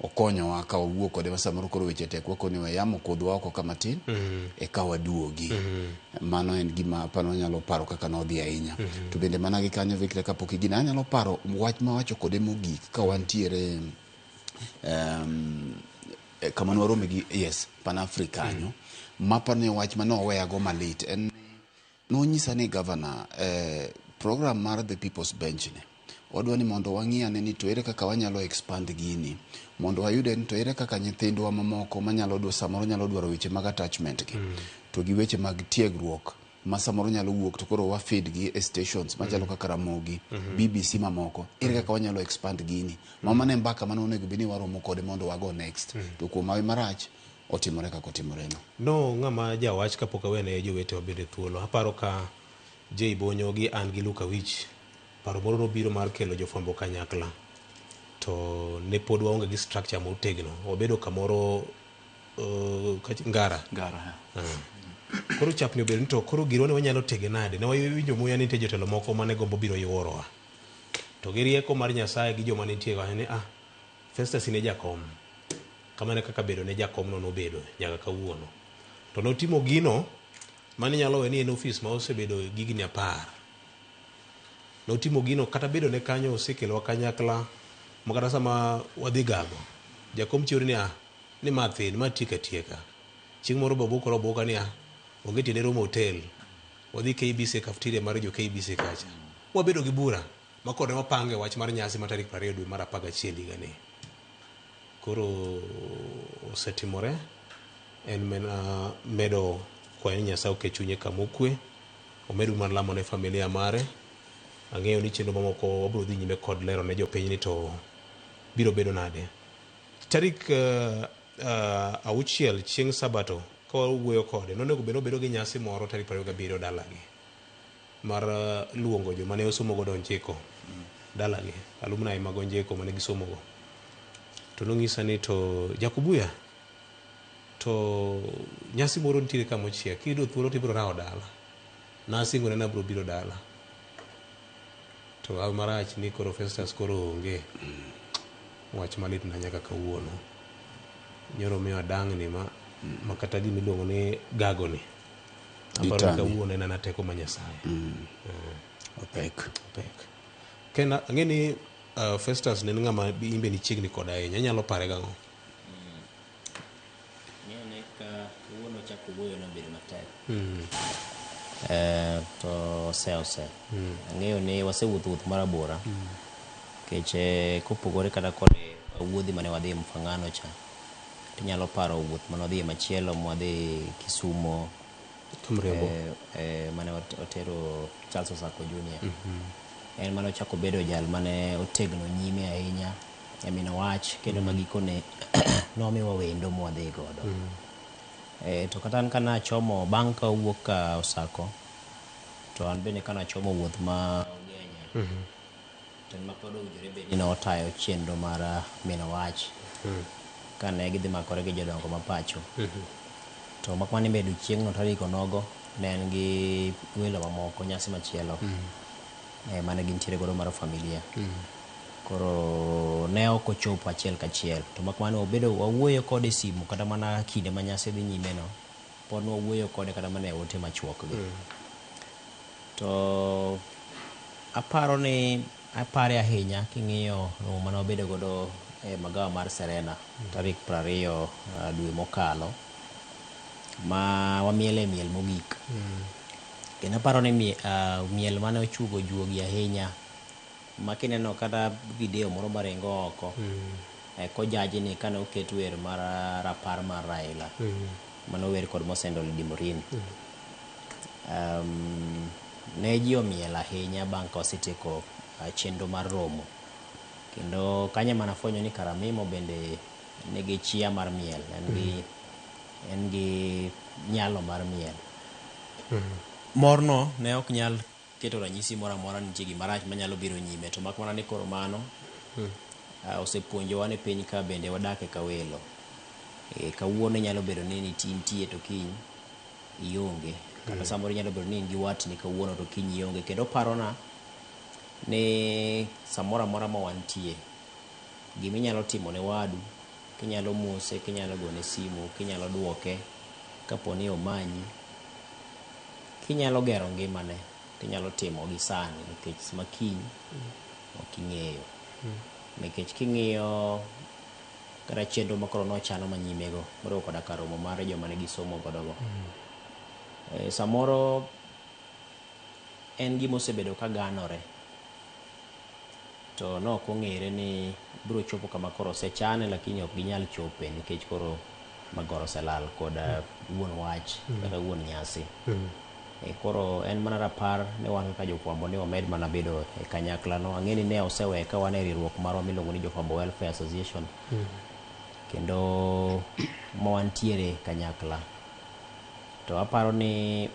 Okonyowa ka wawuo kode ma samoro koro weche tek wakoni we yamo kodhwa oko ka matin eka waduogi. Mano en gima aparo anyalo paro kaka nodhi ahinya. To bende mana gi kanyo Victor kapok igine anyalo paro wach mawacho kode mogik ka wantiere kama nwarome gi yes Pan Africa kanyo. Maparo ni wach mane oweyago malit en nonyisa ni gavana program mar the People's Bench ni wadwa ni mondo wang'i ane ni to ere kaka wanyalo expand gini mondo wayude ni to ere kaka nyithindwa mamoko manyalo dwa samoro nyalo dwaro weche mag attachment gi to gi weche mag tiegruok ma samoro nyalo wuok to koro wa feed gi e stations machalo kaka Ramogi, BBC mamoko ere kaka wanyalo expand gini ma mano e mbaka mane onego bed ni waromo kode mondo wago next to kuom hawi marach otimore kaka otimore no. No ng'ama jawach kapok awene jowetewa bende thuolo. Aparo ka Jay Bonyo gi an gi Luka Wich paro moro nobiro mar kelo jofwambo kanyakla to ne pod waonge gi structure motegno. Wabedo kamoro Ngara. Ngara. Koro chapni obedo ni to koro girwa ni wanyalo tege nade? Ne wawinjo muya ni nitie jotelo moko mane gombo biro yuorowa. To gi rieko mar Nyasaye gi joma nitie kanyo ni ah, Festus in e jakom. Kamano e kaka bedo ne jakomno nobedo nyaka kawuono. To notimo gino mane inyalo we ni en ofis ma osebedo higni 10. Notimo gino kata bedo ne kanyo osekelowa kanyakla ma kata sama wadhi gago, jakom chiwore ni ah, ni ma thin, ma tiek atieka. Chieng' moro be obukore obuka ni ah, onge tiende romo hotel. Wadhi KBC cafeteria mar jo KBC kacha. Wabedo gi bura ma koro ne wapange wach mar nyasi ma tarik 20 dwe mar 11 higani. Koro osetimore en mana medo kwayo ni Nyasaye oket chunye kama okwe, omed mana lamo ne familia mare. Ang'eyo ni chenro mamoko wabiro dhi nyime kod lero ne jopiny ni to biro bedo nade. Tarik 6 chieng' Sabato ka wawuoyo kode, nonego bed ni obedo gi nyasi moro tarik 27 dalagi mar luongo joma ne osomo godo Onjiko dalagi, alumni mag Onjiko mane gisomogo. To nonyisa ni to Jakubuya, to nyasi moro nitiere ka mochiek, kiyudo thuolo to ibiro rawo dala. Nasingone ni abiro biro dala. To hawi marach ni koro Festus koro onge. Wach malit na nyaka kawuono. Nyoro miyo adang'ni ma kata gima iluongo ni gago ni. Aparo ni kawuono en ana teko ma Nyasaye. Opek. Opek. Ken ang'e ni Festus ne en ng'ama in be nichiegni kode ahinya. Inyalo pare gang'o? Ng'eyo ni ka kawuono chako wuoyo nobedo matek. To ose ose. Ang'eyo ni wasewuotho wuoth marabora. Nikech kopogore kata kod wuodhi mane wadhi Mfangano cha, tinyalo paro wuoth mane wadhi machielo mwadhi Kisumo. Kamriambo. Mane otero Charles Osako Junior. En mane ochako bedo jal mane otegno nyime ahinya e mino wach kendo magikone nomiwa wendo mwadhi godo. To kata an kana achomo bang' ka owuok ka Osako to an bende kana achomo wuoth ma Ugenya to en ma pod owinjore bed ni notayo chenro mar mino wach kane gidhi makore gi jodongo ma pacho. To mak mana ni bedo chieng'no tarik onogo ne en gi welo mamoko nyasi machielo mane gintiere godo mar familia. Koro ne ok ochopo achiel kachiel to mak mana wabedo wawuoyo kode e simu kata mana kinde ma nyasi dhi nyime no pod nwawuoyo kode kata mana e ote machuok gi. To aparo ni apare ahinya king'iyo romo mane wabedo godo e magawa mar Serena tarik 20 dwe mokalo ma wamiele miel mogik. Kendo aparo ni miel mane ochuogo juogi ahinya ma kineno kata video moro maringo oko kojajni kane oket wer mar rapar mar Raila mane ower kod Mosendo Lady Maureen. Ne ji omiel ahinya bang' ka wasetieko chenro mar romo. Kendo kanyo ema nafwenyo ni kara Mimo bende nigi chia mar miel, en gi nyalo mar miel. Morno ne ok nyal keto ranyisi moro amora ni nitie gima rach manyalo biro nyime to mak mana ni koro mano osepuonjowa ni piny ka bende wadake ka welo. Kawuono inyalo bedo ni intie to kiny ionge. Kata samoro inyalo bedo ni in gi watni kawuono to kiny ionge. Kendo parona ni samoro amora ma wantie, gima inyalo timo ne wadu Kinyalo mose, kinyalo gone simu, kinyalo duoke kapo ni omanyi, kinyalo gero ngimane, tinyalo timo gi sani nikech makiny ok ing'eyo. Nikech king'iyo kata chenro ma koro nochano manyimego, moriwo koda ka romo mar joma ne gisomo godo go. Samoro en gima osebedo ka ganore to nok ong'ere ni biro chopo kama koro osechane lakini ok ginyal chope nikech koro magoro oselal kod wuon wach kata wuon nyasi. Koro en mana rapar ne wan kaka jofwambo ni wamed mana bedo e kanyakla no. Ang'e ni ne osewe ka wan e riwruok marwa miluongo ni Jofwambo Welfare Association. Kendo ma wantiere kanyakla. To aparo ni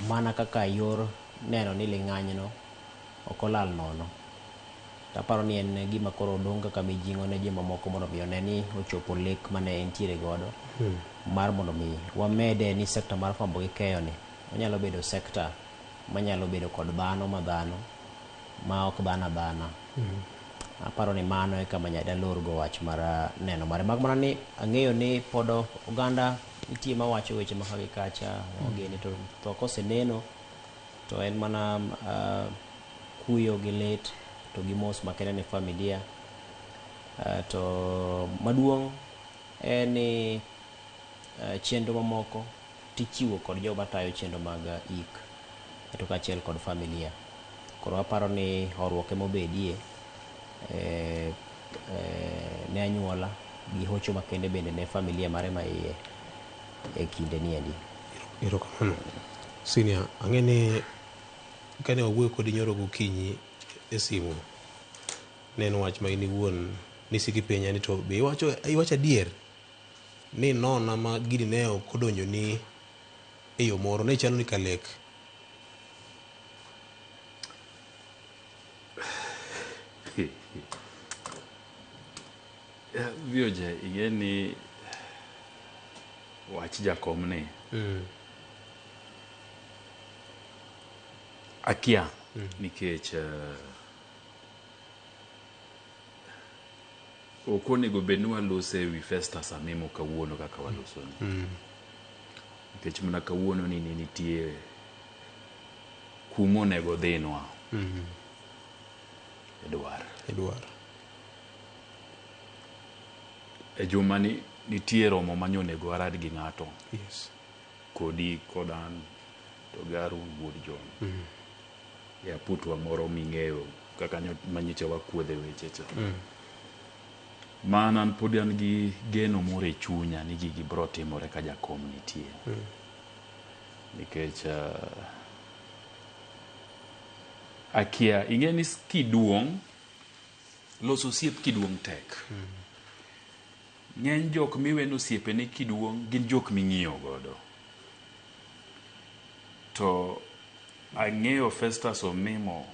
mana kaka yor neno ni ling'anyno ok olal nono. To aparo ni en gima koro odong' kaka mijing'o ne jomamoko mondo mi one ni ochopo lek mane entiere godo. Mar mondo mi wamede ni sekta mar fwambo gi keyo ni onyalo bedo sekta manyalo bedo kod dhano ma dhano ma ok dhano adhana. Aparo ni mano e kama dalor go wach mar neno mare. Mak mana ni ang'eyo ni pod oganda nitie mawacho weche ma kagi kacha ogene to tho koseneno to en mana kuyo gi lit to gi mos makende ne familia. To maduong' en ni chenro mamoko tichiwo kod joma tayo chenro mag ik to kaachiel kod familia. Koro aparo ni horuok ema obedie ne anyuola gi hocho makende bende ne familia mare ma iye e kinde ni endi. Erokamano. Senior, ang'e ni kane wawuoyo kodi nyoro gokinyi e simu, ne en wach ma in iwuon nisiko ipenja ni to be iwacho adier ni nona ma gini ne ok odonjoni e yo moro, ne chalo ni ka lek. VOJ, ing'e ni wach jakom ni akia nikech ok onego bed ni walose ewi Festus Amimo kawuono kaka waloso ni. Nikech mana kawuono ni nitie kuma onego dhinwa. Edwar. Edwar. E juma ni nitie romo ma onego arad gi ng'ato. Yes. Kodi kod an to gi Harun wuod John. E aputwa moro ming'eyo kaka manyicha wakuodhe weche cha. Mana an pod an gi geno moro e chunya ni gigi biro timore ka jakom nitie. Nikech akia ing'e ni kiduong' loso osiep kiduong' tek. Ng'eny jok miweno osiepeni kiduong' gin jok ming'iyo godo. To ang'eyo Festus Omimo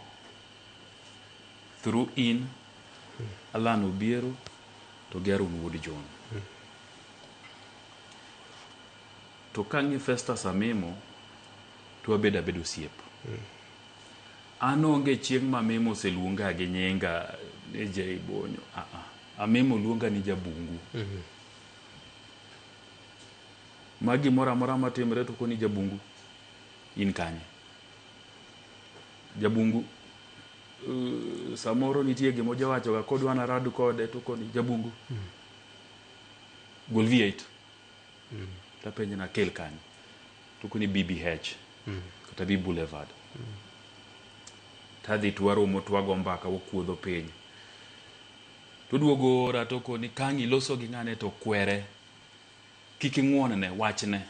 through in Alan Obiero to gi Harun wuod John. To kang'e Festus Amimo to wabedo abedo osiep. An onge chieng' ma Amimo oseluonga gi nyinga ni J Bonyo. Amimo luonga ni Jabungu. Ma gimoro amora matimre to koni Jabungu in kanye? Jabungu samoro nitie gima ojawacho ga kodwa narad kode to koni Jabungu. Gol V8. Tapenje na kel kanye? To koni BBH. Kata B Boulevard. Tadhi twaromo twago mbaka wakuodho piny. Toduogo ora to koni kang' iloso gi ng'ane to kwere. Kik ing'uon ne wachne.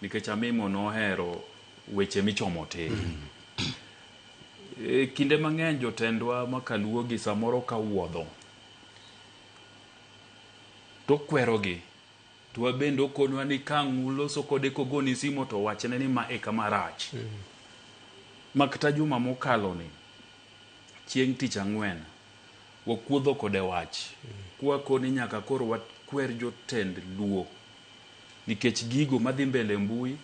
Nikech Amimo nohero weche michomo tir. E kinde mang'eny jotendwa makaluo gi samoro ka wuodho to kwerogi to wabende okonwa ni kang' uloso kode kogoni simo to wachne ni ma e kama rach. Makata juma mokalo ni chieng' tich ang'wen wakuodho kode wach. Kwakoni nyaka koro wakwer jotend Luo nikech gigo madhi mbele mbui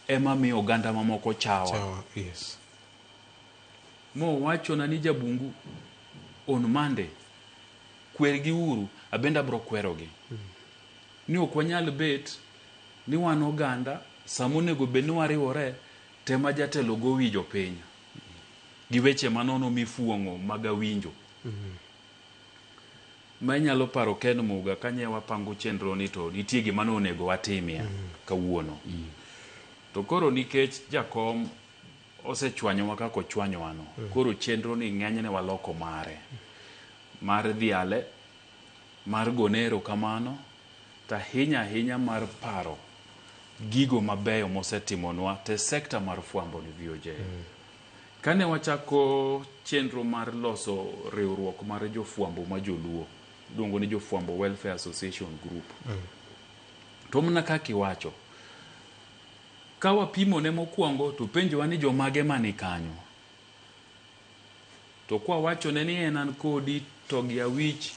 ema miyo oganda mamoko chawa. Chawa, yes. Mowachona ni Jabungu on Monday Kwergi uru, abende abro kwerogi. Ni ok wanyal bet ni wan oganda sama onego bed ni wariwore tema jatelo go wi jopiny gi weche manono mifuong'o mag awinjo. Ma inyalo paro Ken Muga kanye wapango chenro ni to nitie gima ne onego watimie kawuono. To koro nikech jakom osechwanyowa kaka ochwanyowano, koro chenro ni ng'enyne waloko mare. Mar dhiale, mar gone erokamano, to ahinya ahinya mar paro gigo mabeyo mosetimonwa te sekta mar fwambo ni VOJ. Kane wachako chenro mar loso riwruok mar jofwambo ma joluo, iluongo ni Jofwambo Welfare Association Group. To mana kaka iwacho, ka wapimo ne mokwongo to penjowa ni jomage mani kanyo. To kwa wachone ni en an kodi to gi awich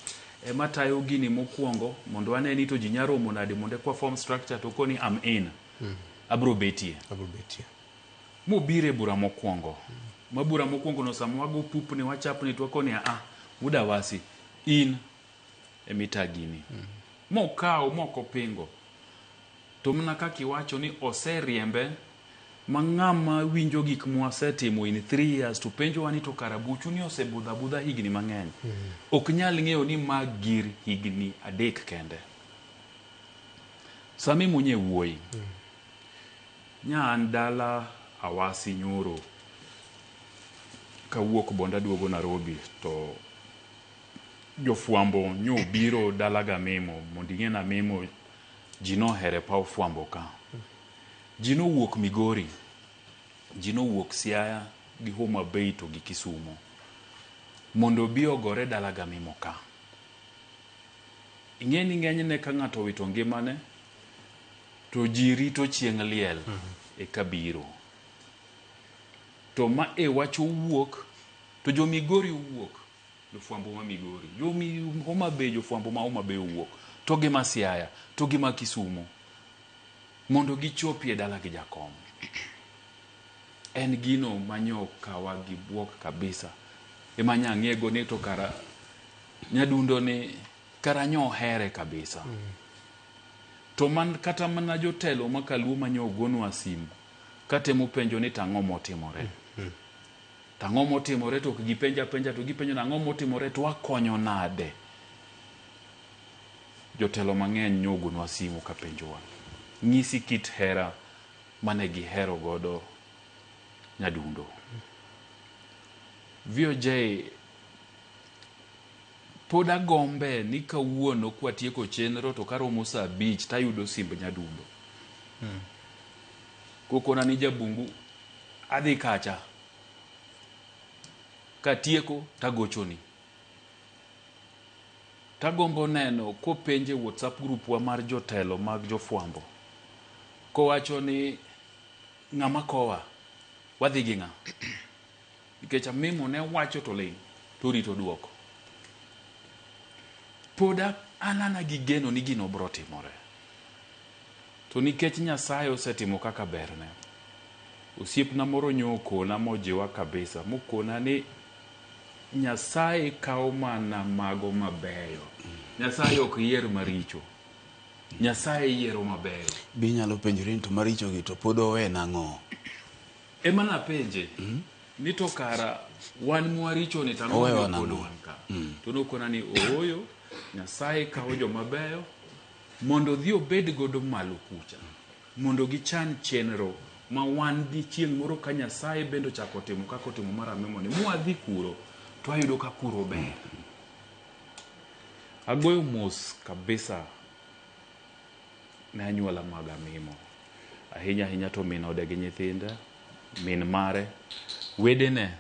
ema tayo gini mokwongo mondo wane ni to ji nyalo romo nade mondo eka form structure to koni am in. Abro betie. Abro betie. Mobiro e bura mokwongo. Ma bura mokwongo no sama wago pupni wachapni to wakoni a Mudawasi in emita gini. Mokawo mok opingo. To mana kaka iwacho ni oseriembe ma ng'ama winjo gik mwasetimo in 3 years to penjowa ni to kara buchu ni osebudho abudha higni mang'eny. Ok nyal ng'eyo ni ma gir higni 3 kende. Sami munye wuoyi. Nya an dala Awasi nyoro kawuok Bondo aduogo Nairobi to jofwambo nyo biro dala ga Mimo mondo ing'e na Mimo ji nohere paw fwambo ka. Ji nowuok Migori, ji nowuok Siaya gi Homa Bay to gi Kisumo mondo obi ogore dala ga Mimo ka. Ing'e ni ng'enyne ka ng'ato owito ngimane to ji rito chieng' liel eka biro. To ma e wach owuok to jo Migori owuok, jofwambo ma Migori, jo Homa Bay, jofwambo ma Homa Bay owuok, to gi ma Siaya, to gi ma Kisumo mondo gichopi e dala gi jakom. En gino manyo kawa gi buok kabisa. Ema nya ng'ego ni to kara nyadundo ni kara nyo ohere kabisa. To man kata mana jotelo ma kaluo manyo ogonwa simu katemo penjo ni tang'o motimore. Tang'o motimore to ok gipenja apenja to gipenjo nang'o motimore to wakonyo nade. Jotelo mang'eny nyo ogonwa simu kapenjowa. Nyisi kit hera mane gihero godo nyadundo. VOJ pod agombe ni kawuono kwatieko chenro to karomo saa 5 tayudo simb nyadundo. Kokona ni jabungu adhi kacha. Katieko tagochoni. Tagombo neno kopenje WhatsApp group wa mar jotelo mag jofwambo. Kowacho ni ng'ama kowa wadhi gi ng'a. Nikech Amimo ne wacho to ling' to rito duoko. Pod an ana gi geno ni gino bro timore. To nikech Nyasaye osetimo kaka berne, osiepna moro nyo okona mojiwa kabisa, mokona ni Nyasaye kawo mana mago mabeyo. Nyasaye ok yier maricho. Nyasaye yiero mabeyo. Be inyalo penjori ni to maricho gi to pod owe nang'o? Ema napenje ni to kara wan mwaricho ni tang'o Owewa pod nang'o? wan ka. To nokona ni ooyo, Nyasaye kawo joma beyo mondo odhi obed godo malo kucha. Mondo gichan chenro ma wan gi chieng' moro ka Nyasaye bende ochako timo kaka otimo mar Amimo ni mwadhi kuro to wayudo ka kuro ber. Agoyo mos kabisa ne anyuola mag Amimo. Ahinya ahinya to min ode gi nyithinde, min mare, wedene,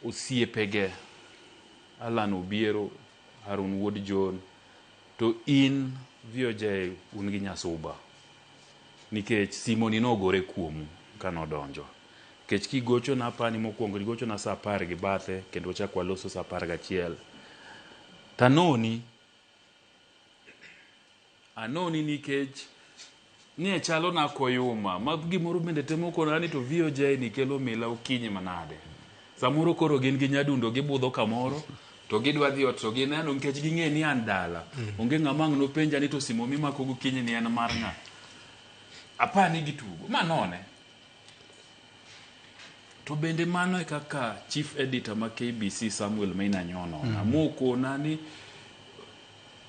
osiepege, Alan Obiero, Harun Wuod John, to in VOJ un gi Nyasuba. Nikech simoni nogore kuomu kanodonjo. Nikech kigochona apani mokwongo igochona saa 10 gi bathe kendo wachak waloso saa 11. Tanoni, anoni nikech nie chalo na koyuma ma gimoro bende temo kona ni to VOJ ni kelo mila okinyi manade. Samoro koro gin gi nyadundo gibudho kamoro To gidwa dhi ot to gineno nikech ging'e ni an dala. Onge ng'ama ang' nopenja ni to simo mimako gokinyi ni en mar ng'a. Apa ni gitugo. Ma none. To bende mano e kaka chief editor ma KBC Samuel Maina nyono. Mokona ni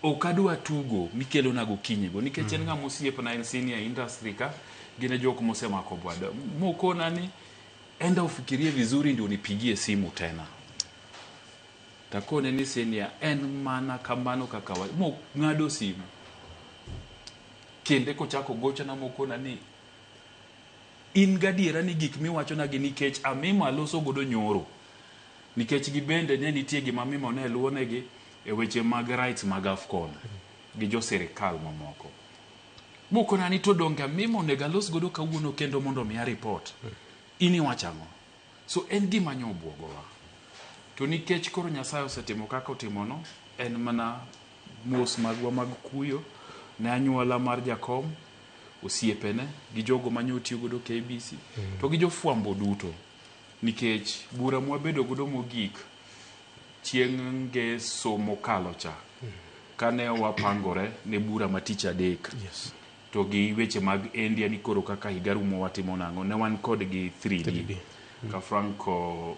ok adwa tugo mikelona gokinyi go nikech en ng'ama osiepna en senior industry ka gin e jok mosemako bwada. Mokona ni enda ufikirie vizuri ndio unipigie simu tena. Takone ni senior en mana kamano kaka wa mo ng'ado simu. Kende kochako gochona mokona ni in gadiera ni gik miwachona gi nikech Amimo aloso godo nyoro. Nikech gibende ne nitie gima Amimo ne luwonegi e weche mag rights mag AFCON gi jo sirikal mamoko. Mokona ni to donge Amimo onego alos godo kawuono kendo mondo omiya report. In iwacho ang'o? So en gima nyo obwogowa. To nikech koro Nyasaye osetimo kaka otimono, en mana mos magwa mag kuyo ne anyuola mar jakom, osiepene, gi jogo mane otiyo godo KBC, to gi jofwambo duto. Nikech bura mwabedo godo mogik chieng' ngeso mokalo cha, kane wapangore ne bura ma tich adek. Yes. To gi weche mag India ni koro kaka higa rumo watimo nang'o, ne wan kodgi 3D, 3D. Ka Franco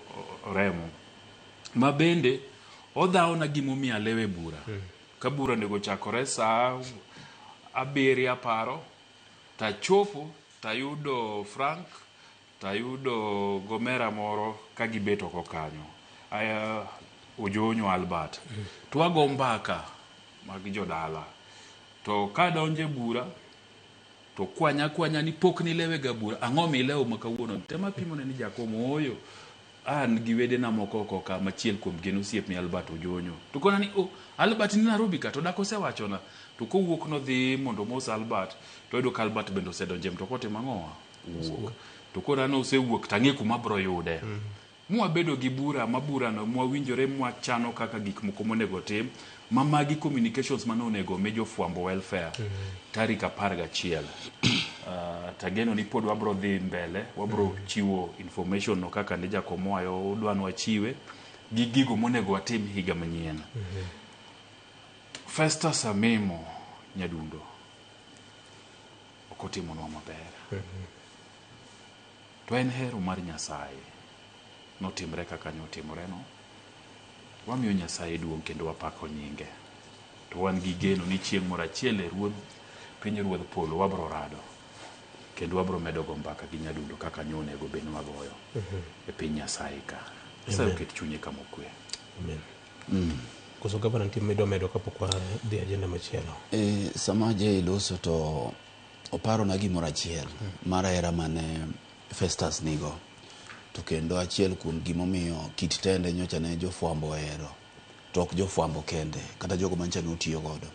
Remo. Ma bende odhawona gimomiyo alewe bura. Ka bura onego chakore saa 7 aparo, tachopo tayudo Frank, tayudo gomera moro ka gibet oko kanyo. Aya Ojonyo Albert. To wago mbaka mag jodala. To kadonje bura, to kwanya kwanya ni pok nilewe ga bura, ang'o milewo ma kawuono? Tema pimone ni jakom ooyo. An gi wedena moko oko ka machiel kuom gin osiepni Albert Ojonyo. To kona ni, oh, Albert ni Nairobi ka, to dak osewachona. To kowuok nodhi mondo omos Albert, to oyudo ka Albert bende osedonjo e mtoka otimo ang'owa? Owuok. To koro an osewuok tang'e kuma abro yude. Mwabedo gi bura, ma burano mwawinjore mwachano kaka gik moko monego tim, ma magi communications mane onego omi jofwambo welfare tarik 11. Tageno ni pod wabro dhi mbele, wabro chiwo information no kaka ne jakom owayo odwa ni wachiwe, gi gigo monego watim higa manyien. Festus Amimo Nyadundo ok otimonwa maber. To en hero mar Nyasaye notimre kaka nyotimore no. Wamiyo Nyasaye duong' kendo wapako nyinge. To wan gi geno ni chieng' moro achiel e ruodh piny ruodh polo wabro rado. Kendo wabro medo go mbaka gi Nyadundo kaka nyo onego bed ni wagoyo e piny Nyasaye ka. Nyasaye oket chunye kama okwe. Amen. Koso gavana nitie midwa medo kapok wadhi agenda machielo? Sama Jay loso to oparona gimoro achiel mar hera mane Festus nigo. To kendo achiel kuom gimomiyo kit tende nyocha ne jofwambo ohero, to ok jofwambo kende, kata jogo mancha ne otiyo godo.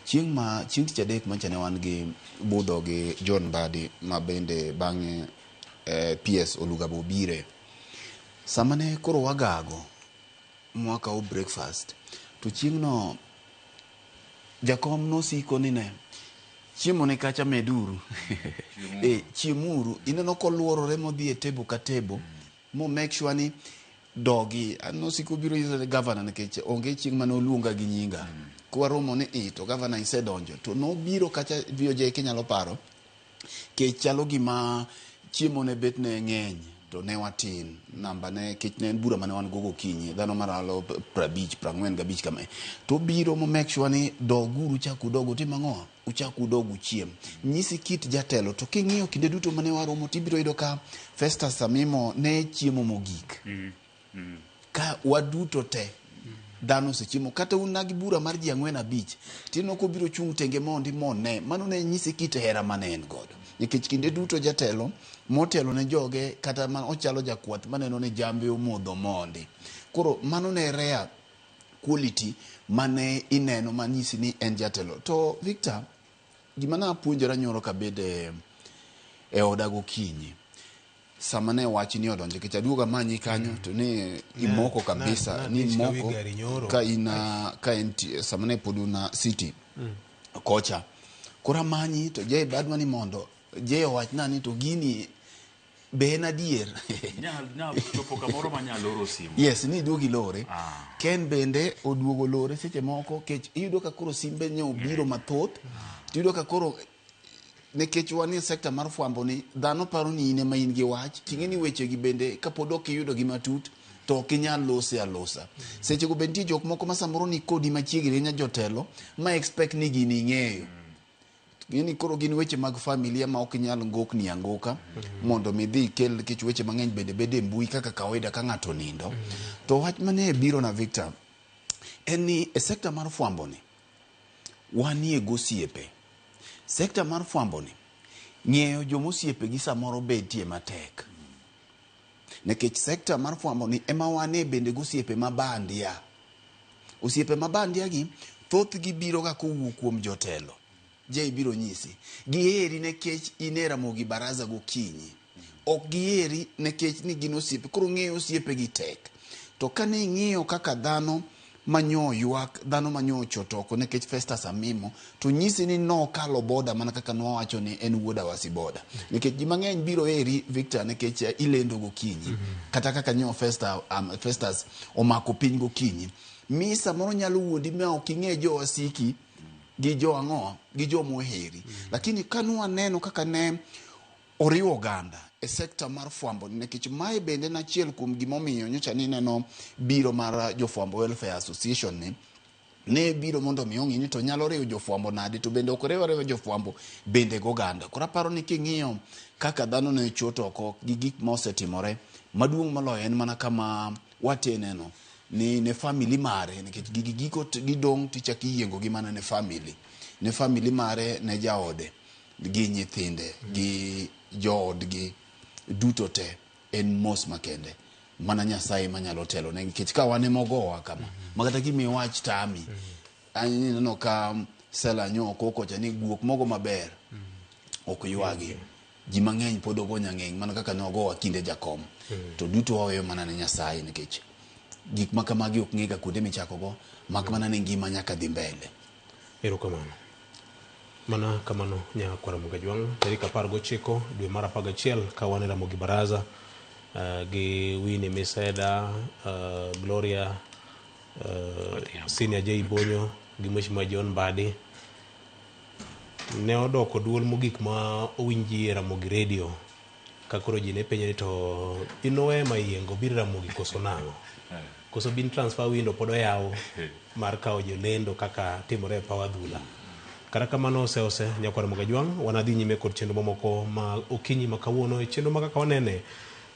Chieng' tich adek mancha ne wan gi budho gi John Mbadi, ma bende bang'e PS Olugabo obire. Sama ne koro wagago, mwakawo breakfast, to chieng'no jakom nosiko ni ne chiemo ne kacha meduru. Chiemuru. Ineno koluorore modhi e table ka table, mo make sure ni dogi. An nosiko biro nyiso ni governor nikech onge chieng' mane oluonga gi nyinga. Kwaromo ni i to governor isedonjo. To nobiro kacha VOJ kinyalo paro, kech chalo gima chiemo ne bet ne ng'eny to ne watin. Namba ne kech ne en bura mane wan go gokinyi, dhano maralo 50, 45 kama. To biro mo make sure ni doguru chak udog utim ang'o? Uchak udog uchiem. Nyisi kit jatelo. To king'iyo kinde duto mane waromo tibiro yudo ka Festus Amimo ne chiemo mogik. Ka waduto te dhano osechiemo, kata un gi bura mar ji 4 5, tineno kobiro chung' tenge mondi mone. Mano ne nyisi kit hera mane en godo. Nikech kinde duto jatelo motelo ne joge kata ma ochalo jakwath maneno ni jambe omodho mondi. Koro mano ne rare quality mane ineno manyisi ni en jatelo. To Victor, gima napuonjora nyoro kabede e oda gokinyi, sama ne wach ni odonjo, nikech aduogo amanyi kanyo to ne imoko kabisa, ni imoko ka in ka en sama ne pod una city kocha. Koro amanyi to Jay badwa ni mondo Jay owachna ni to gini Be en adier? Nyal chopo kamoro ma nyalo oro simu. Yes, ni iduogo ilore. Ah. Ken bende oduogo lore seche moko kech iyudo ka koro simbe ne obiro mathoth. Tiyudo ka koro nikech wan e sekta mar fwambo ni dhano paro ni in ema in gi wach ting'e ni weche gi bende kapod ok iyudo gi matut to ok inyal lose alosa. Seche go be nitie jok moko ma samoro ni kodi machiegni ahinya jotelo ma expect ni gini ing'eyo. Ng'eni koro gin weche mag familia ma ok inyal ngokni angoka mondo mi idhi ikel nikech weche mang'eny bende bedo e mbui kaka kawaida ka ng'ato nindo. To wach mane biro na Victor en ni e sekta mar fwambo ni wanie gosiepe. Sekta mar fwambo ni ng'eyo jomosiepe gi samoro betie matek. Nikech sekta mar fwambo ni ema wane bende gosiepe ma bandia. Osiepe ma bandia gi thothgi biro ga kowuok kuom jotelo. Jay biro nyisi. Giheri nikech in e Ramogi Baraza gokinyi. Ok giheri nikech ni gin osiepe. Koro ng'eyo osiepe gi tek. To kane ing'iyo kaka dhano manyo ywak, dhano manyo ochot oko nikech Festus Amimo, to nyisi ni nokalo boda mana kaka nwawacho ni en wuod Awasi boda. Nikech ji mang'eny biro heri Victor nikech ilendo gokinyi. Kata kaka nyo Festus omako piny gokinyi. Mi samoro nyalo wuondi ma ok ing'e jo wasiki gi jo ang'o gi jo moheri. Lakini ka nwaneno kaka ne oriwo oganda e sekta mar fwambo nikech mae bende en achiel kuom gimomiyo nyocha nineno biro mar jofwambo Welfare Association ni ne biro mondo mi ong'i ni to nyalo riwo jofwambo nade to bende ok riw ariwa jofwambo bende goganda. Koro aparo ni king'iyo kaka dhano ne chot oko gi gik ma osetimore maduong' moloyo en mana kama wateneno ni ne family mare nikech gigi giko gidong' tichak iyiengo gi mana ne family. Ne family mare, ne jaode gi nyithinde gi joodgi duto te en mos makende mana Nyasaye manyalo telo ne nikech ka wan ema ogowa kama ma kata gimi wach tami aneno ka Sela nyo oko kocha ni guok mogo maber ok ywagi. Ji mang'eny pod ogo nyang'eng' mana kaka nogowa kinde jakom to duto waweyo mana ne Nyasaye nikech gik ma kamagi ok ng'ega kuonde michakogo mak mana ni ngima nyaka dhi mbele. Erokamano. Mana kamano nyakwar Ramogi Ajwang' tarik 19 dwe mar 11 ka wan e Ramogi Baraza gi Winnie Miseda, Gloria, Senior J Bonyo gi Mheshimiwa John Mbadi. Ne odoko duol mogik ma owinji e Ramogi Radio ka koro ji ne penjo ni to inowe Mayiengo biro Ramogi koso nang'o? Koso bin transfer window pod oyaw mar kawo jolendo kaka timore e paw adhula. Kata kamano ose nyakwar Ramogi Ajwang' wanadhi nyime kod chenro mamoko ma okinyi ma kawuono e chenro ma kaka wanene.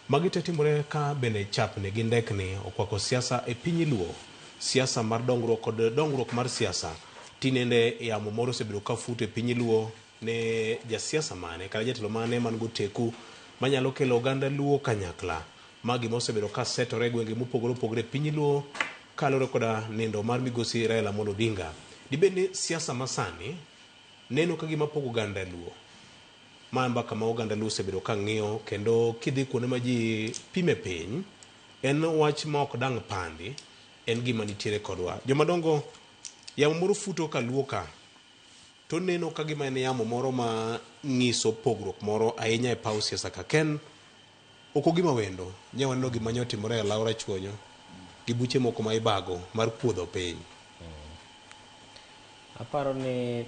Magi te timore ka bende chapni gi ndekni okwako siasa e piny Luo. Siasa mar dongruok kod dongruok mar siasa. Tinende yamo moro osebedo ka futo e piny Luo ne jasiasa mane kata jatelo mane man goteku manyalo kelo oganda Luo kanyakla. Ma gima osebedo ka setore e gwenge mopogore opogore e piny Luo kaluwore koda nindo mar migosi Raila Amolo Odinga. Dibed ni siasa masani neno ka gima pogo oganda Luo. Ma mbaka ma oganda Luo osebedo ka ng'iyo kendo kidhi kuonde ma ji pime piny en wach ma ok dang' pandi en gima nitiere kodwa. Jomadongo yamo moro futo ka Luo ka to neno ka gima en yamo moro ma ng'iso pogruok moro ahinya e paw siasa ka. Ken ok ogima wendo nye waneno gima nyo timore e law Rachuonyo gi buche moko ma ibago mar puodho piny. Aparo ni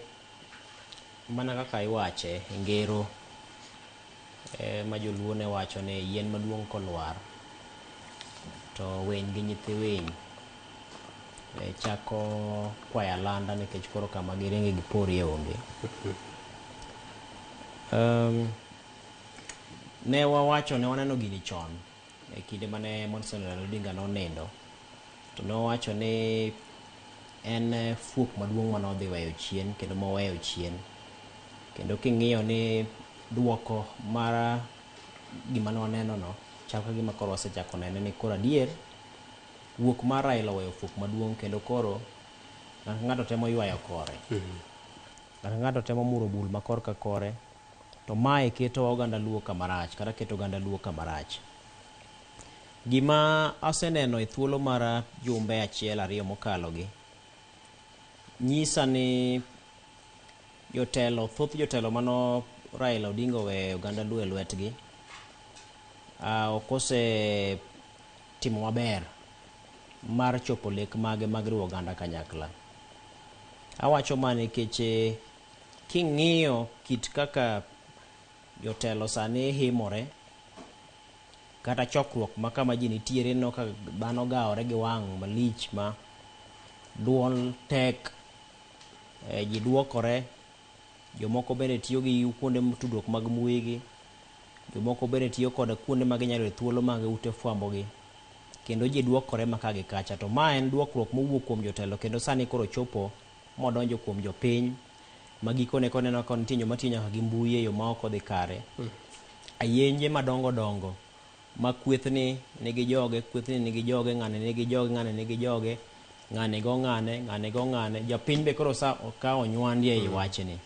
mana kaka iwache e ngero ma joluo ne wacho ni yien maduong' kolwar to winy gi nyithi winy chako kwayo alanda nikech koro kama giringe giporie onge. Ne wawacho ne waneno gini chon e kinde mane Monson Raila Odinga nonindo to nowacho ni en fuok maduong' manodhi weyo chien kendo moweyo chien kendo king'iyo ni duoko mar gima ne waneno no chal ka gima koro wasechako nene ni koro adier wuok mar Raila oweyo fuok maduong' kendo koro ng'ato ka ng'ato temo ywayo kore. Ng'ato ka ng'ato temo muro bul ma kor ka kore to mae keto oganda Luo kama rach kata keto oganda Luo kama rach. Gima aseneno e thuolo mar jumbe achiel ariyo mokalo gi nyisa ni jotelo thoth jotelo mano Raila Odinga oweyo oganda Luo e lwetgi Ok osetimo maber mar chopo lek mage mag riwo oganda kanyakla. Awacho ma nikech king'iyo kit kaka jotelo sani himore kata chokruok ma kama ji nitiere ineno ka dhano gawore gi wang' malich ma duol tek, ji duokore, jomoko bende tiyo gi kuonde tudruok mag mbui gi, jomoko bende tiyo koda kuonde ma ginyalo yudo thuolo mag ute fwambo gi, kendo ji duokore ma ka gi kacha. To ma en duokruok mowuok kuom jotelo kendo sani koro chopo modonjo kuom jopiny ma gikone koneno ka nitie joma tiyo nyaka gi mbui e yo ma ok odhi kare. Ayenje madongo dongo ma kwethni nigi joge, kwethni nigi joge, ng'ani nigi joge, ng'ani nigi joge, ng'ani go ng'ane, ng'ani go ng'ane. Japiny be koro sa ka onywandi ei wachni.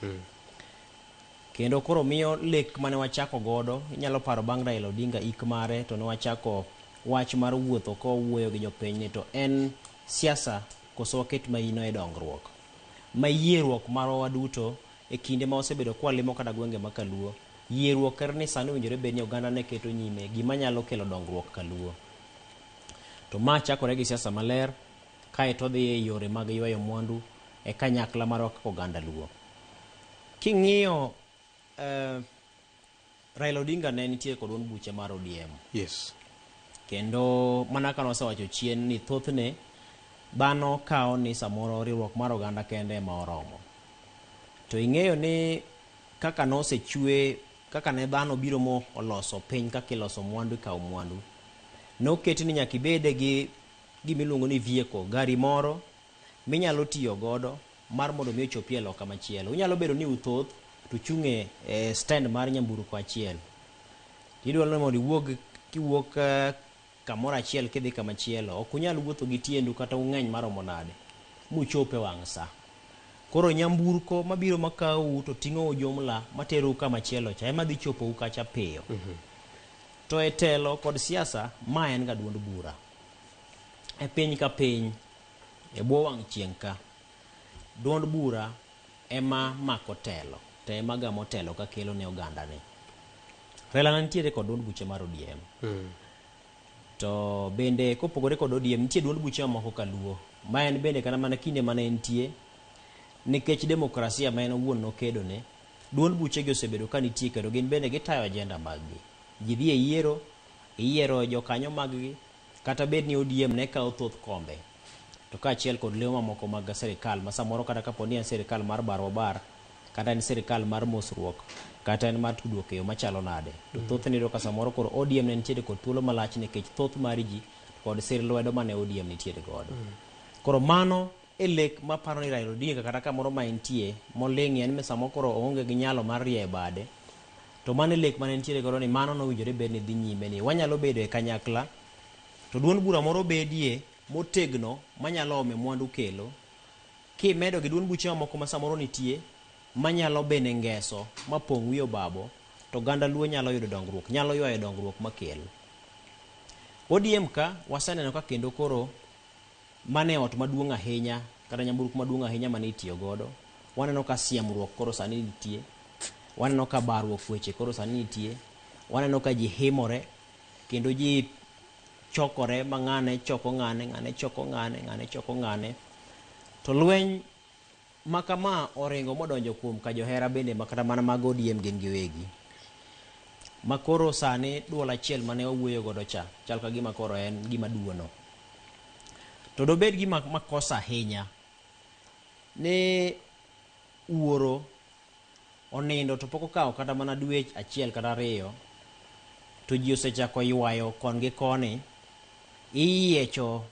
Kendo koro miyo lek mane wachako godo, inyalo paro bang' Raila Odinga ik mare to ne wachako wach mar wuotho kowuoyo gi jopiny ni to en siasa koso waket maino e dongruok. Ma yieruok marwa waduto e kinde ma wasebedo kwalimo kata gwenge ma Kaluo, yieruok ker ni sani owinjore bed ni oganda ne keto nyime gima nyalo kelo dongruok Kaluo. To ma chakore gi siasa maler, kaeto odhi e yore mag ywayo mwandu e kanyakla marwa kaka oganda Luo. King'iyo Raila Odinga ne nitie kod duond buche mar ODM. Yes. Kendo mana kaka nosewacho chien ni thothne dhano kawo ni samoro riwruok mar oganda kende ema oromo. To ing'eyo ni kaka nosechwe, kaka ne dhano biro mo oloso piny kaka iloso mwandu ikawo mwandu, noketi ni nyaka ibede gi gimiluongo ni vehicle, gari moro minyalo tiyo godo mar mondo mi ochopi e loka machielo. Unyalo bedo ni uthoth to uchung' e stand mar nyamburko achiel. Idwaro ni mondo iwuog kiwuok kamoro achiel kidhi kamachielo. Ok unyal wuotho gi tiendu kata ung'eny maromo nade muchop e wang' sa. Koro nyamburko mabiro makawou to ting'ou jumla materou kamachielo cha ema dhi chopou kacha piyo. To e telo kod siasa, ma en ga duond bura. E piny ka piny, e bwo wang' chieng' ka, duond bura ema mako telo to ema gamo telo ka kelo ne oganda ne. Raila ne nitiere kod duond buche mar ODM. To bende kopogore kod ODM nitie duond buche mamoko kaluo ma en bende kata mana kinde mane entie nikech demokrasia ma en owuon nokedo ne, duond buche gi osebedo ka nitie kendo gin bende gitayo agenda mag gi. Ji dhi e yiero, iyiero jokanyo mag gi, kata bed ni ODM ne kawo thoth kombe to kaachiel kod lewo mamoko mag sirikal ma samoro kata kapo ni en sirikal mar barwa bar kata en sirikal mar mosruok kata en mar tudruok e yo machalo nade to thothne iyudo ka samoro koro ODM ne nitiere kod thuolo malach nikech thoth mar ji kod sir lwedo mane ODM nitiere godo. Koro mano e lek maparo ni Raila Odinga kata kamoro ma entie moling'ie en ni samoro koro oonge gi nyalo mar rieyo bade to mano e lek mane nitiere godo ni mano nowinjore bed ni dhi nyime ni wanyalo bedo e kanyakla to duond bura moro bedie motegno manyalo ome mwandu kelo kimedo gi duond buche mamoko ma samoro nitie manyalo bende ngeso mapong' wi obabo to oganda Luo nyalo yudo dongruok, nyalo ywayo dongruok makel. ODM ka waseneno ka kendo koro mane ot maduong' ahinya kata nyamburko maduong' ahinya mane itiyo godo, waneno ka siemruok koro sani nitie, waneno ka barruok weche koro sani nitie, waneno ka ji himore kendo ji chokore ma ng'ane choko ng'ane, ng'ane choko ng'ane, ng'ane choko ng'ane. To lweny ma kama oringo modonjo kuom ka johera bende ma kata mana mag ODM gin giwegi. Ma koro sani duol achiel mane wawuoyo godo cha, chal ka gima koro en gima duono. To dobed gima makosa ahinya ni wuoro onindo to pok okawo kata mana dwe achiel kata ariyo to ji osechako ywayo kon gi koni, iyiecho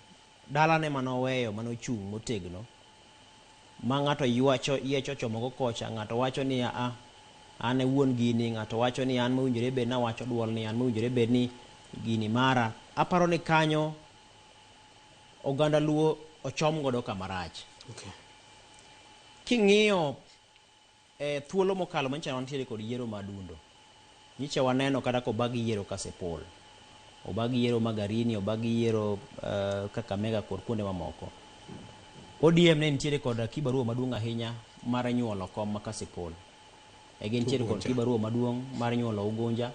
dalane manoweyo manochung' motegno ma ng'ato ywacho yiecho chomogo kocha, ng'ato wacho ni a an e wuon gini, ng'ato wacho ni an mowinjore bed ni awacho duol ni, an mowinjore bed ni gini mara. Aparo ni kanyo oganda Luo ochom godo kama rach. Okay. King'iyo e thuolo mokalo manyicha wantiere kod yiero ma Dundo. Nyicha waneno kata kobag yiero Kasipul, obag yiero Magarini, obag yiero Kakamega kod kuonde mamoko. ODM ne nitiere kod kibarua maduong' ahinya mar nyuolo kom ma Kasipul. E gintiere kod kibarua maduong' mar nyuolo Ugunja,